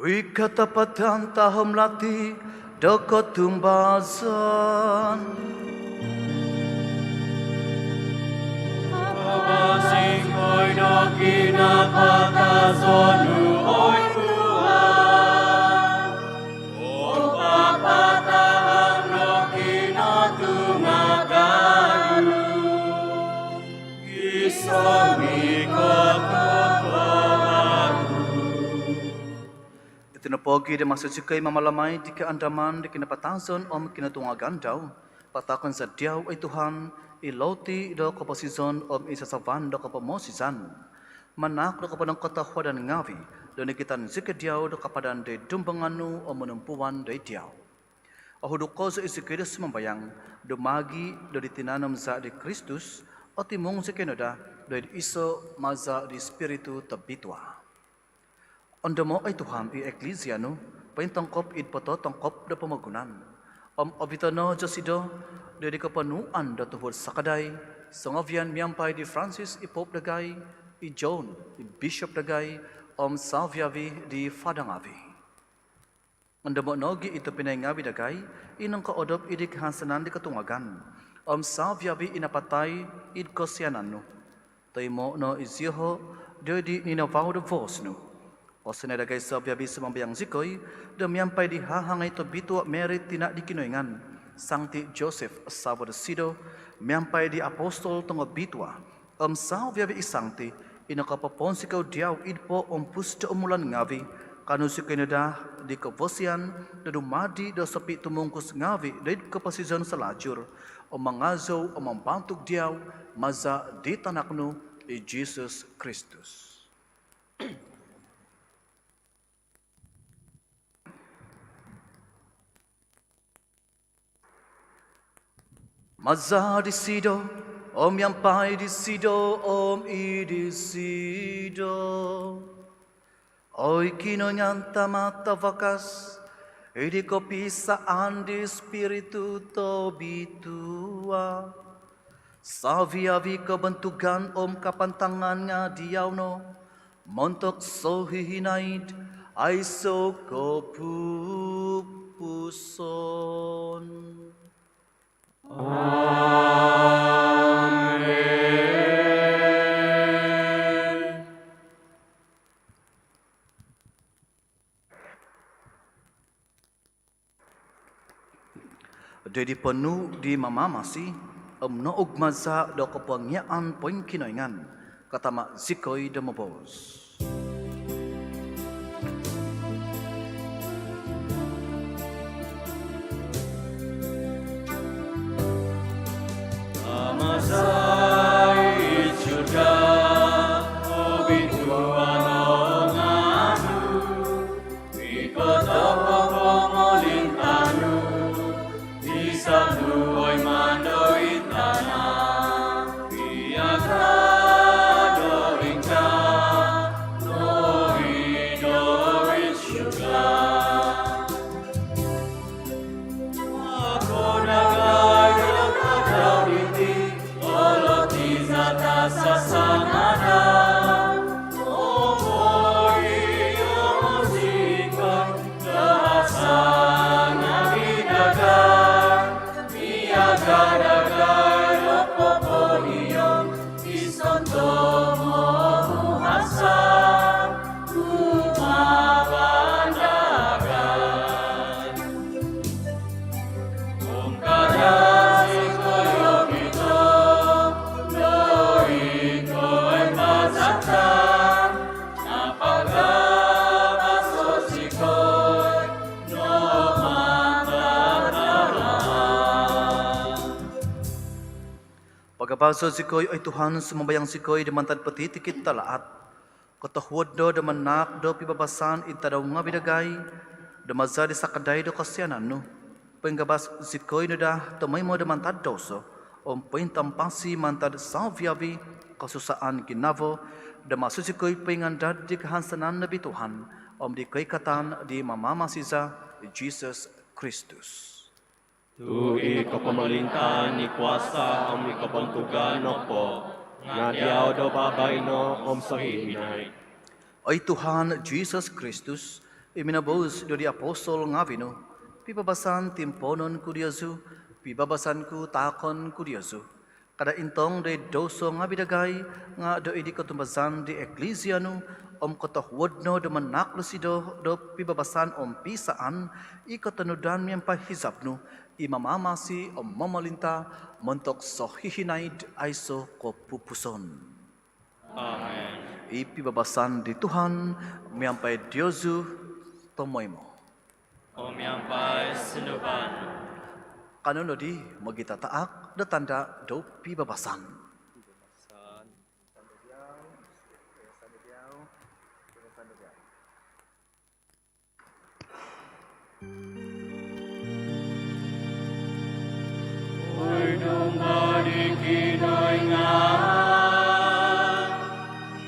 Wi katapatan tahom lati do kotumbazan. Abasing koi do kinapatazon nu, oi Tuhan, om papatahang do kinotungagan nu. Iti no pogi' do maso zikoi mamalamai di kaandaman di kinapatazon om kinotungagan dau, pataakon za diau, oi Tuhan, i loti do koposizon om i sasavan do kopomosizan, manaak do koponongkotohuadan ngavi' do nikitan zikoi diau do kapadan do id dumbangan nu om monompuan do id diau. Ohuduk kozo i zikoi do sumambayang do maagi' do di tinan om zaa' di Kristus, otimung zikoi no daa do id iso' maza' di Ispiritu Tobitua. Ondomo', oi Tuhan, i Eklisia nu pointongkop id pototongkop do pomogunan, om ovito' no zosido do id koponuan do tuhud sakadai songovian miampai di Francis i Pope dagai, i John i Bishop dagai, om savi-avi di fada ngavi'. Ondomo' nogi' i tobpinai ngavi' dagai i nongkoodop id kahansanan di kotungagan, om savi-avi i napatai id kosianan nu. Toimo' no izioho' do id ninavau do voos nu. Kosianai dagai savi-avi, sumambayang zikoi, do miampai di hahangai tobitua Mary tina' di Kinoingan, Sangti Joseph savo dosido, miampai di apostol tongobitua, om savi-avi i sangti i nokopoponsikou diau id poompus do umulan ngavi', kaanu zikoi no daa di kovosian do dumadi do sopitumungkus ngavi' do id koposizon salajur, om mangazou om mambantug diau, maza' di tanak nu i Jesus Kristus. Maza' disido, om miampai disido, om id disido, oi Kinoingan Tama' Tavakas, id kopiisaan di Spiritu Tobitua, savi-avi kobontugan om kapantangan nga' diau no, montok sohihinaid aiso' kopupuson. Amen. Do di ponuu' di Mamamasi om nougmaza' do kopongiaan poingkinoingan, katama' zikoi do moboos. Tama' za i surga, obituanan o ngaan nu, ikot o pomolintaan nu, izab nu oi mantad id tana', miaga do ingkaa nogi do id surga. Amu po dagai do tadau diti, o roti za tasasangadau, om poiho zikoi do hasa ngavi dagai, miaga dagai do popoiho i sontob momuhasa kumaa dagai. Om kada zikoi okito doid koimbazatan, nga' pagabaso zikoi do mantad tahaat. Pagabaso zikoi, oi Tuhan, sumambayang zikoi, do mantad potitikid tahaat. Kotohuod no do manaak do pibabasan id tadau ngavi dagai, do maza' di sakadai do kosianan nu, poingabas zikoi no daa tomoimo do mantad douso, om pointampasi mantad savi-avi kosusaan ginavo, do maso zikoi poingandad di kahansanan nobitua, om di koikatan di Mamamasi za i Jesus Kristus. Tu' i kopomolintaan, i kuasa om i kobontugan nopo nga' diau do babaino om sohihinaid. Oi Tuhan Jesus Kristus, i minoboos do di apostol ngavi nu, pibabasan timpoonon ku diozu, pibabasan ku taakon ku diozu. Kada intong do id douso ngavi dagai, nga' do id di kotumbazaan di Eklizia nu, om kotohuod no do manaak dosido do pibabasan om piisaan, i kotonudan miampai hizab nu, i mamamasi om momolinta montok sohihinaid aiso kopupuson. Amen. I pibabasan di Tuhan miampai diozu tomoimo. Om miampai sunduvan nu. Kanou nodi mogitataak do tanda do pibabasan. Oi Domba di Kinoingan,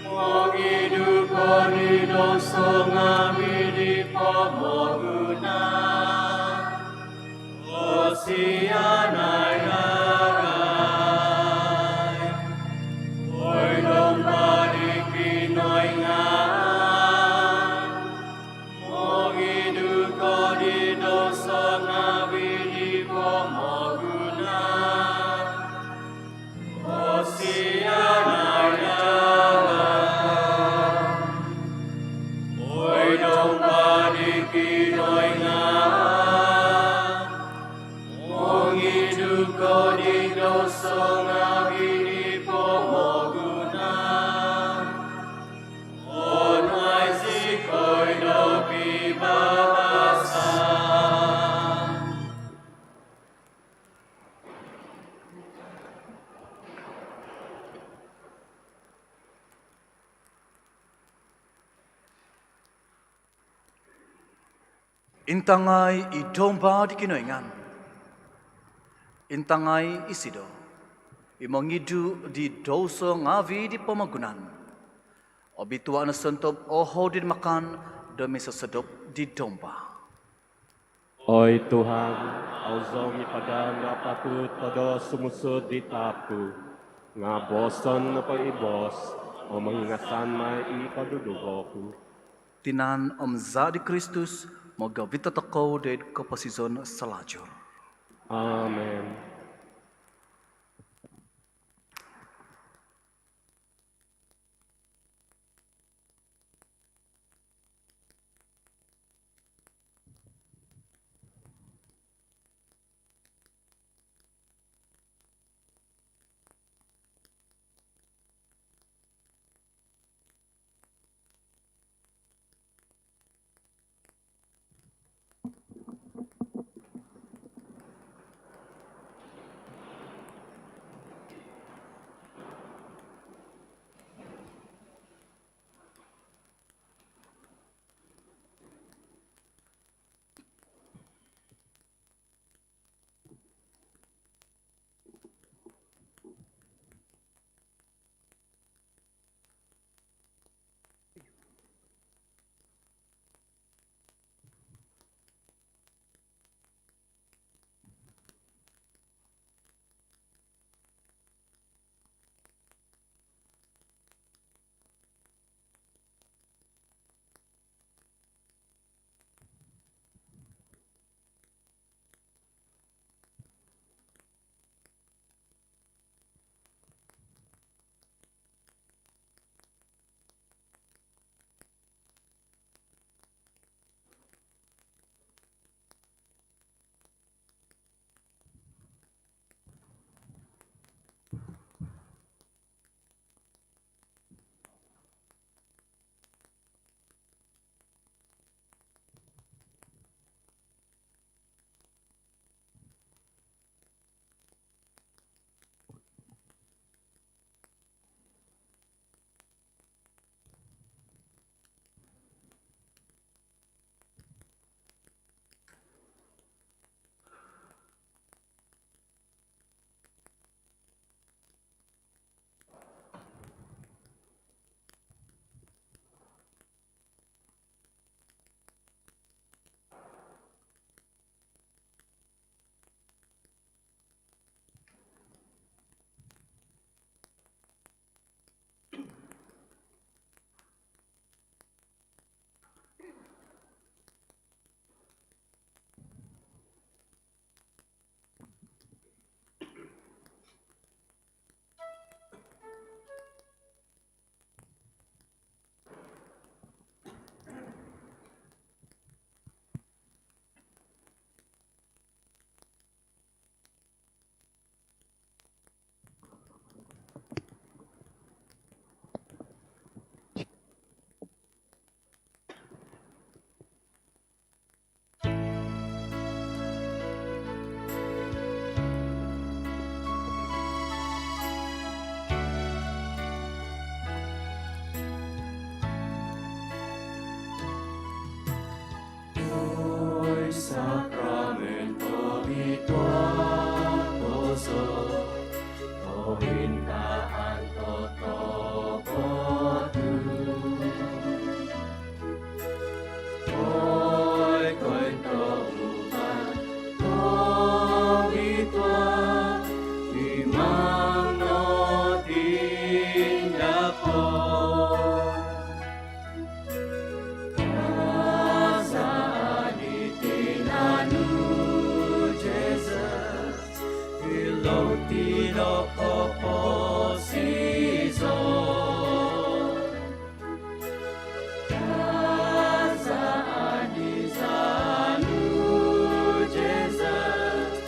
mongidu ko di douso ngaavi di pomogunan, kosianai dagai. Oi Domba di Kinoingan, mongidu ko di Douso ngaavi' di pomogunan, onuai zikoi do pibabasan. Intangai i Domba di Kinoingan. Intangai isido i mongidu' di douso ngaavi' di pomogunan. Obitua' no sontob o houd id makan do minsosodop di Domba. Oi Tuhan, au zou mipadan do apatut do sumuang id taap ku, nga' booson nopo i boos om mongingasan mai i koduduvo ku. Tinan om Zaa' di Kristus mogovit tokou doid koposizon salajur. Amen. Oi sakramen tobitua' kozo, pointahan totopoton. Oi kointohuan tobitua', imang no tindapon. Kazaan di tinan nu Jesus, hilo'd tilo koposizon. Kazaan di zaa' nu Jesus,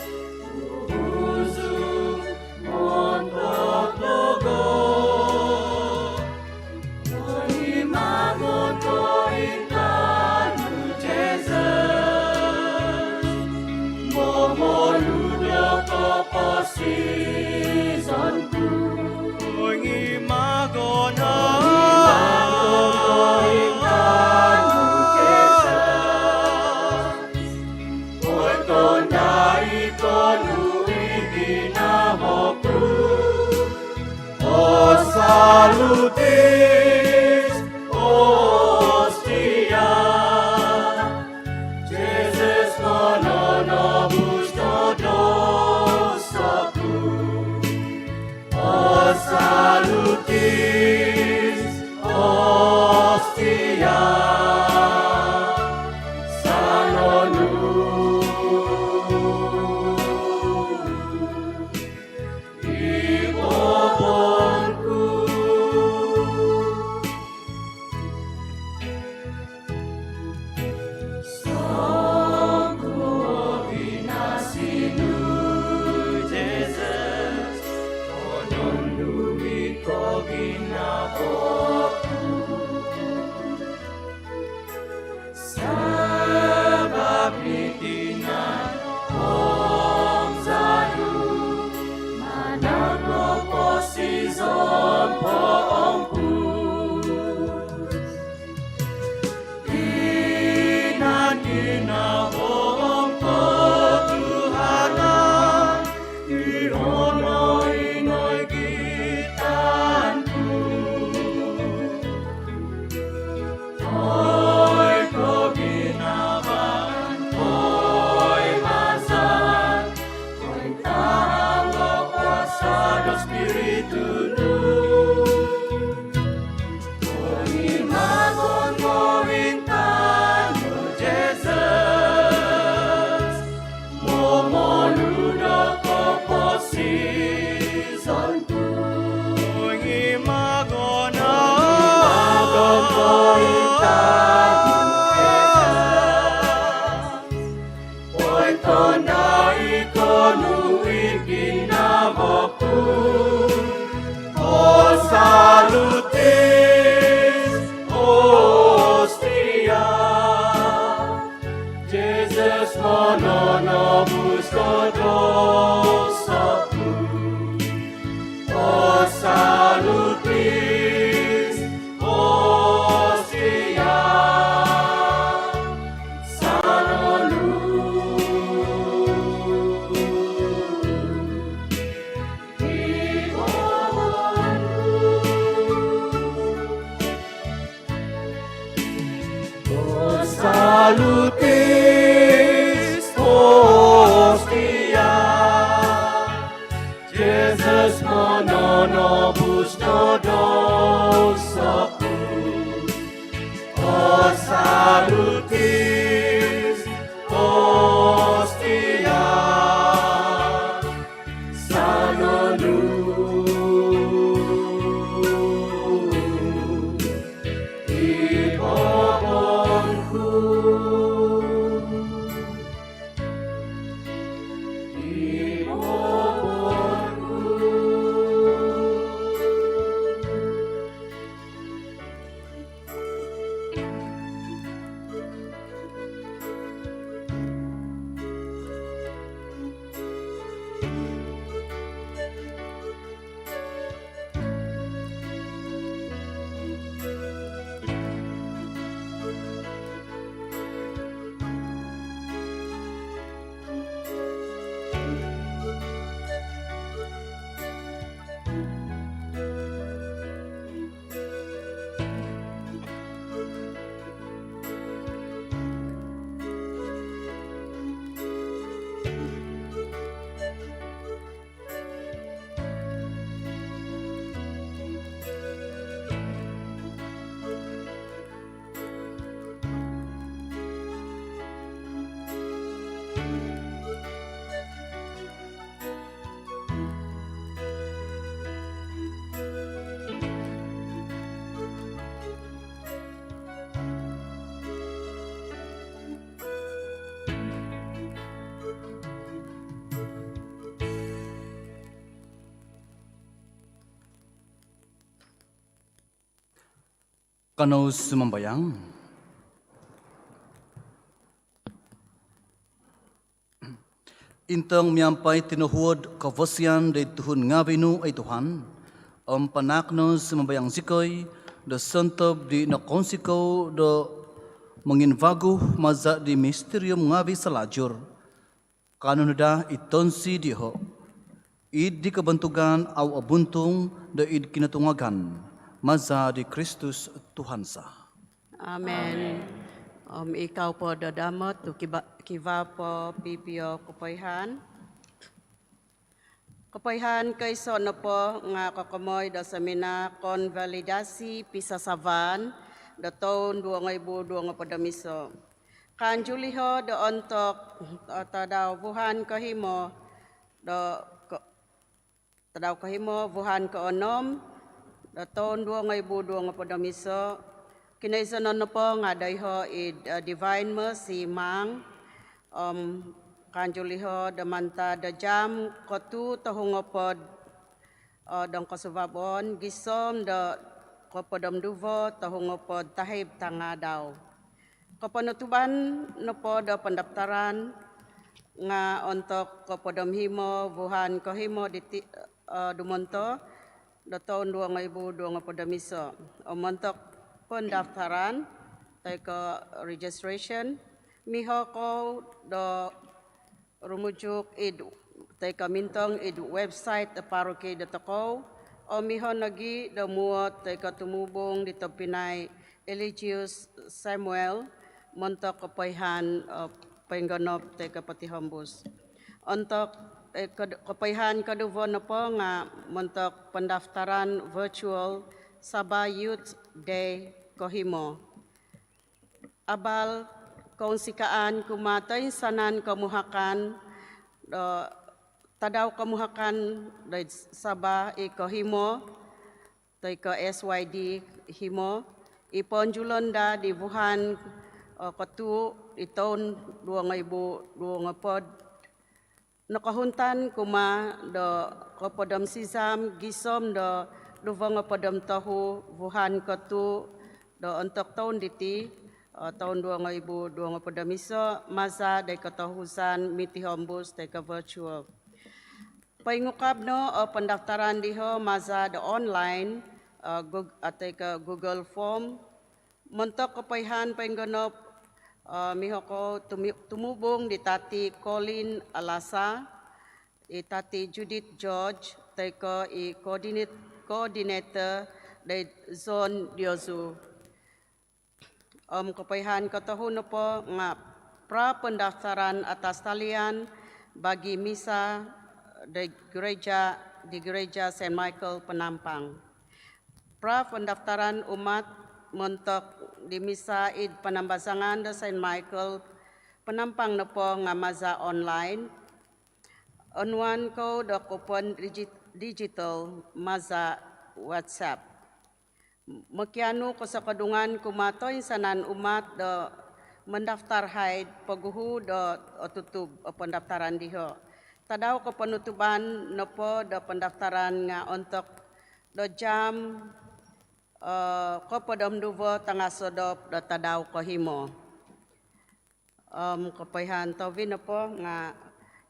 uzung Hostia, Jesus mononobus do dousoku. O salutis, hostia, sanonu i bobonku. Songkuo binasi nu, Jesus, monondu i koginavo ku. Sabab di tinan om zadu, manang nopo sizon poompus, tinan ginavo om kotuhanan, i ono i noigitan ku. Oi koginavaan, oi maza, oi taang o kuasa do Spiritu nu. Oi magon momintaan nu, Jesus, momonu do koposizon ku. Oi magon, magon momintaan nu, Jesus. Oi tondoi ko nu id ginavo ku. O salutis, hostia, Jesus mononobus do dousoku. O salutis, hostia, sanonu i bobonku. O salutis, hostia, Jesus mononobus do dousoku. O salutis, hostia, sanonu i bobonku. I bobonku. Kanou sumambayang. Intong miampai tinohuod kavasian doid tuhun ngaavi' nu, oi Tuhan, om panaak no sumambayang zikoi do sontob di nokounsikou do monginvagu maza' di misterium ngaavi' salajur, kaanu no daa i tonsi dioho' id di kobontugan au' obuntung do id kinotungagan, Maza di Kristus Tuhan za. Amen. Om ikau po do damot tu kiva, kiva po pipio kopoihaan. Kopoihaan koiso nopo nga kokomoi do seminar konvalidasi pisasavaan do toun duo ngoibu duo ngopod om iso. Kaanjul iho do ontok, eh, tadau vuhan kohimo do ko-, tadau kohimo vuhan koonom do toun duo ngoibu duo ngopod om iso. Kinoizonon nopo nga doiho id, eh, Divine Mercy Maang. Om kaanjul iho do mantad do jam kotuu tohu ngopod, eh, dong kosuvabon gisom do kopod om duvo tohu ngopod tahib tangaadau. Koponutuban nopo do pendaftaran nga ontok kopod om himo vuhan kohimo diti, eh, dumonto do toun duo ngoibu duo ngopod om iso. Om ontok pendaftaran toi ko registration, miho kou do rumujuk id toi ko mintong id website do paroki do tokou, om miho nogi do muot toi ko tumubung di tobpinai Eligius Samuel montok kopoihaan, eh, poinggonop toi ko potihombus. Ontok, eh, kod-, kopoihaan koduvo nopo nga montok pendaftaran virtual Sabah Youth Day kohimo. Abal kounsikaan kumaa toinsanan komuhakan do tadau komuhakan do Sabah i kohimo toi ko S Y D himo, i poonjulon daa di vuhan, eh, kotuu di toun duo ngoibu duo ngopod, nokohuntan kumaa do kopod om sizam gisom do duvo ngopod om tohu vuhan kotuu do ontok toun diti, eh, toun duo ngoibu duo ngopod om iso, maza di kotohuzan mitihombus toi ko virtual. Poingukab no o pendaftaran diho maza do online, eh, Goog-, atau ko Google Form. Montok kopoihaan poinggonop, eh, miho kou tumi-, tumubung di Tati Colin Alasa, i Tati Judith George, toi ko i coordinate-, coordinator di zon diozu. Om kopoihaan kotohu nopo nga pra pendaftaran atas talian bagi misa di gereja, di gereja Saint Michael Penampang. Pra pendaftaran umat montok di misa id panambazangan do Saint Michael Penampang nopo nga maza online. Onuan kou do kupon digi-, digital maza WhatsApp. Mokianu kosokodungan kumaa toinsanan umat do mendaftar haid poguhu do otutub o pendaftaran diho. Tadau koponutuban nopo do pendaftaran nga ontok do jam, eh, kopod om duvo tanga sodop do tadau kohimo. Om kopoihaan tohuvi nopo nga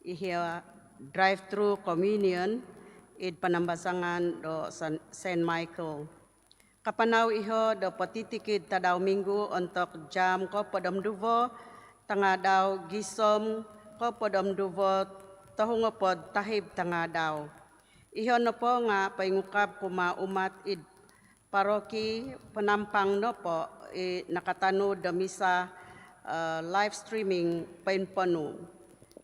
iho drive-through communion id panambazangan do San-, Saint Michael. Kapanau iho do potitikid tadau minggu ontok jam kopod om duvo tangaadau gisom kopod om duvo tohu ngopod tahib tangaadau. Iho nopo nga poingukab kumaa umat id paroki Penampang nopo i nakatanud do misa, eh, live streaming poinponu.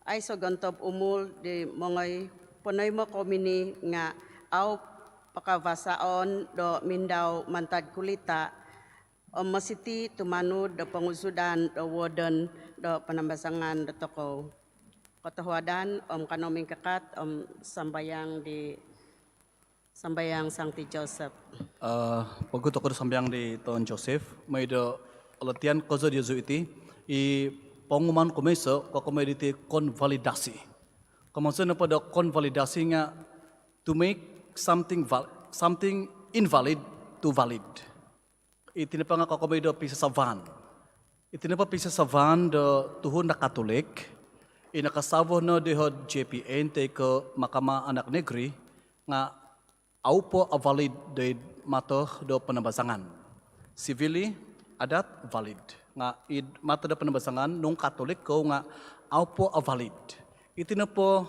Aiso gontob umul di mongoi ponoimo komini nga au pakavasaon do mindau mantad kulita om mositi tumanud do pongusudan do warden do panambazangan do tokou. Kotohuadan om kanou mingkakat om sambayang di sambayang Sangti Joseph. Eh, poguhu tokou do sambayang di Tuan Joseph, mooi do olotian kozo diozu iti, i pengumuman kumoiso, kokomoi diti konvalidasi. Komoiso nopo do konvalidasi nga to make something val-, something invalid to valid. Iti nopo nga kokomoi do pisasavaan. Iti nopo pisasavaan do tuhun do Katolik, i nakasavo no diho J P N toi ko Mahkamah Anak Negeri, nga au po avalid doid mato do panambazangan. Sivili, adat, valid. Nga id mato do panambazangan, nung Katolik kou nga au po avalid. Iti nopo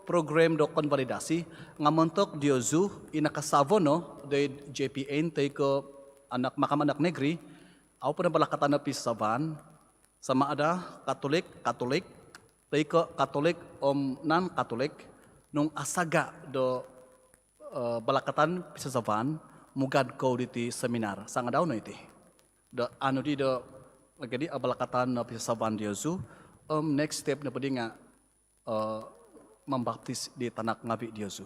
program do konvalidasi nga' montok diozu i nakasavo no doid J P N toi ko' anak, Mahkamah Anak Negeri, au po nabalakatan o pisasavaan, sama ada Katolik, Katolik, toi ko' Katolik om non-Katolik, nung asaga' do eh, balakatan pisasavaan, mugad kou diti seminar. Sangadau no iti. Do anu di do, jadi, abalakatan no pisasavaan diozu, om next step nopo di nga', eh, mambaptis di tanak ngavi' diozu.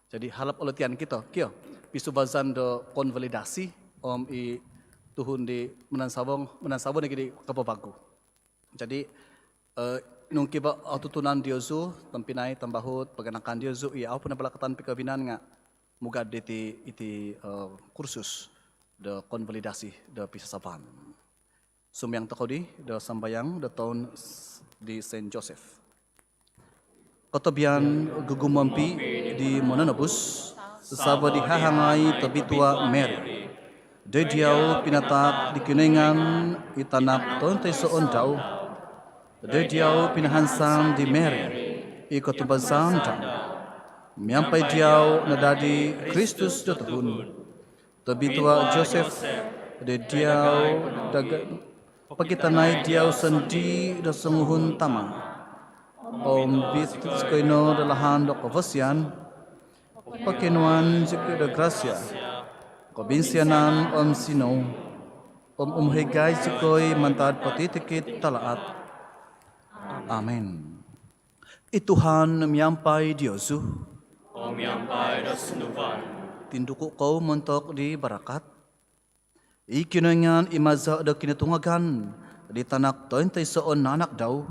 Jadi, halap olotian kito, kio, pisuvazan do konvalidasi, om i tuhun di manansavo, manansavo nogi di kavavagu. Jadi, eh, nung kivaa otutunan diozu, tompinai, tambahut, paganakan diozu, i au po nabalakatan pikavinan nga' mugad diti, iti, eh, kursus do konvalidasi do pisasavaan. Sumambayang tokou di, do sambayang do toun s-, di Saint Joseph. Kotobian gugumompi' di Mononobus, sasavo di hahangai tobitua' Mary. Doid diau pinataak di Kinoingan i Tanak tointoisoon dau. Doid diau pinahansan di Mary i kotumbazaan dau. Miampai diau nadadi Kristus do tuhun. Tobitua' Joseph, doid diau dagai pokitanai diau sondii' do songuhun tama'. Om baptis zikoi no do lahan do kavasian, pokionuan zikoi do grasia, kobinsianan om sinou, om umohigai zikoi mantad potitikid talaat. Amin. I Tuhan miampai diozu. Om miampai do sunduvan. Tinduku' kou montok di barakat. I Kinoingan i maza' do kinotungagan di Tanak tointoisoon nanak dau,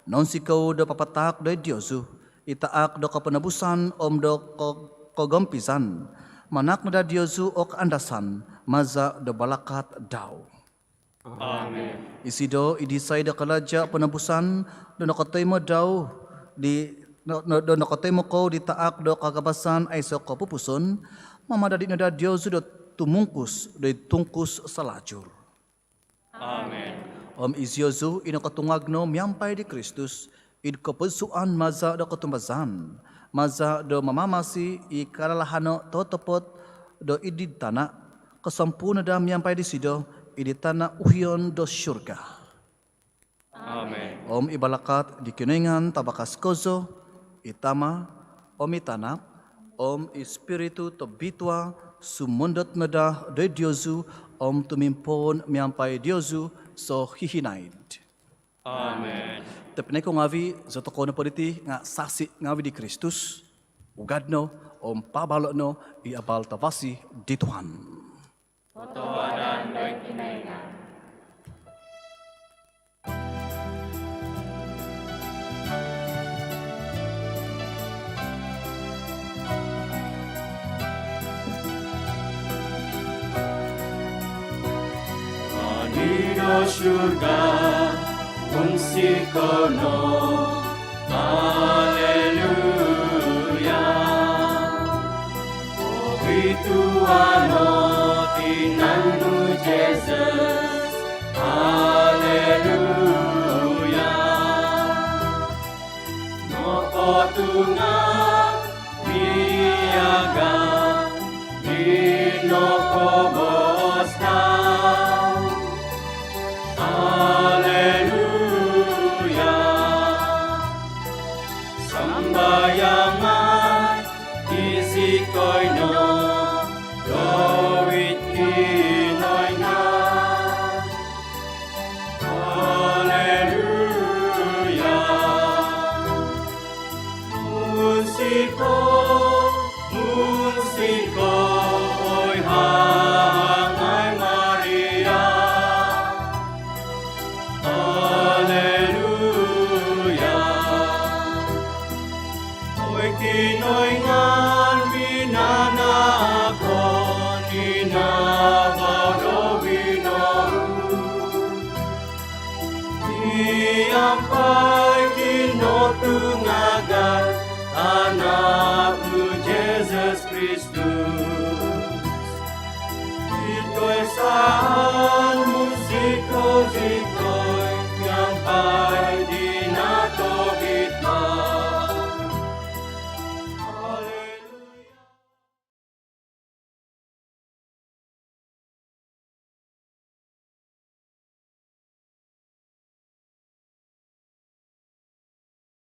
nounsikou do papataak doid diozu i taak do koponobusan om do ko-, kogompizan, manaak no daa diozu o kaandasan maza' do balakat dau. Amin. Isido i disai do kalaja' ponobusan do nokotoimo dau di, no, no, do nokotoimo kou di taak do kagabasan aiso' kopupuson, mamadadi' no daa diozu do tumungkus doid tungkus salajur. Amin. Om iziozu i nokotungag no miampai di Kristus, id kopodsuan maza' do kotumbazaan, maza' do mamamasi i kalalahano' totopot do id tana', kosompuu no daa miampai disido id tana' uhion do surga. Amin. Om i balakat di Kinoingan tabakas kozo, i Tama', om i Tanak, om i Spiritu Tobitua', sumondot no daa doid diozu, om tumimpoon miampai diozu sohihinaid. Amin. Tobpinai ku ngavi', zotokou nopo diti nga' sasi' ngavi' di Kristus, ugad no om paabalo' no i abal tavasi di Tuhan. Kotohuadan doid Kinoingan. Tana' do surga, munsiko no. Haleluya. Obitua' no tinan nu Jesus. Haleluya. Nokotunga' miaga' di nokoboos dau. Haleluya. Sambayangai zikoi no doid Kinoingan. Haleluya. Munsiko, munsiko, oi hahangai Maria. Haleluya. Oi Kinoingan minanahak ko, ninavau do vinoun. Miampai kinotungagan Tanak nu Jesus Kristus. Zikoi sa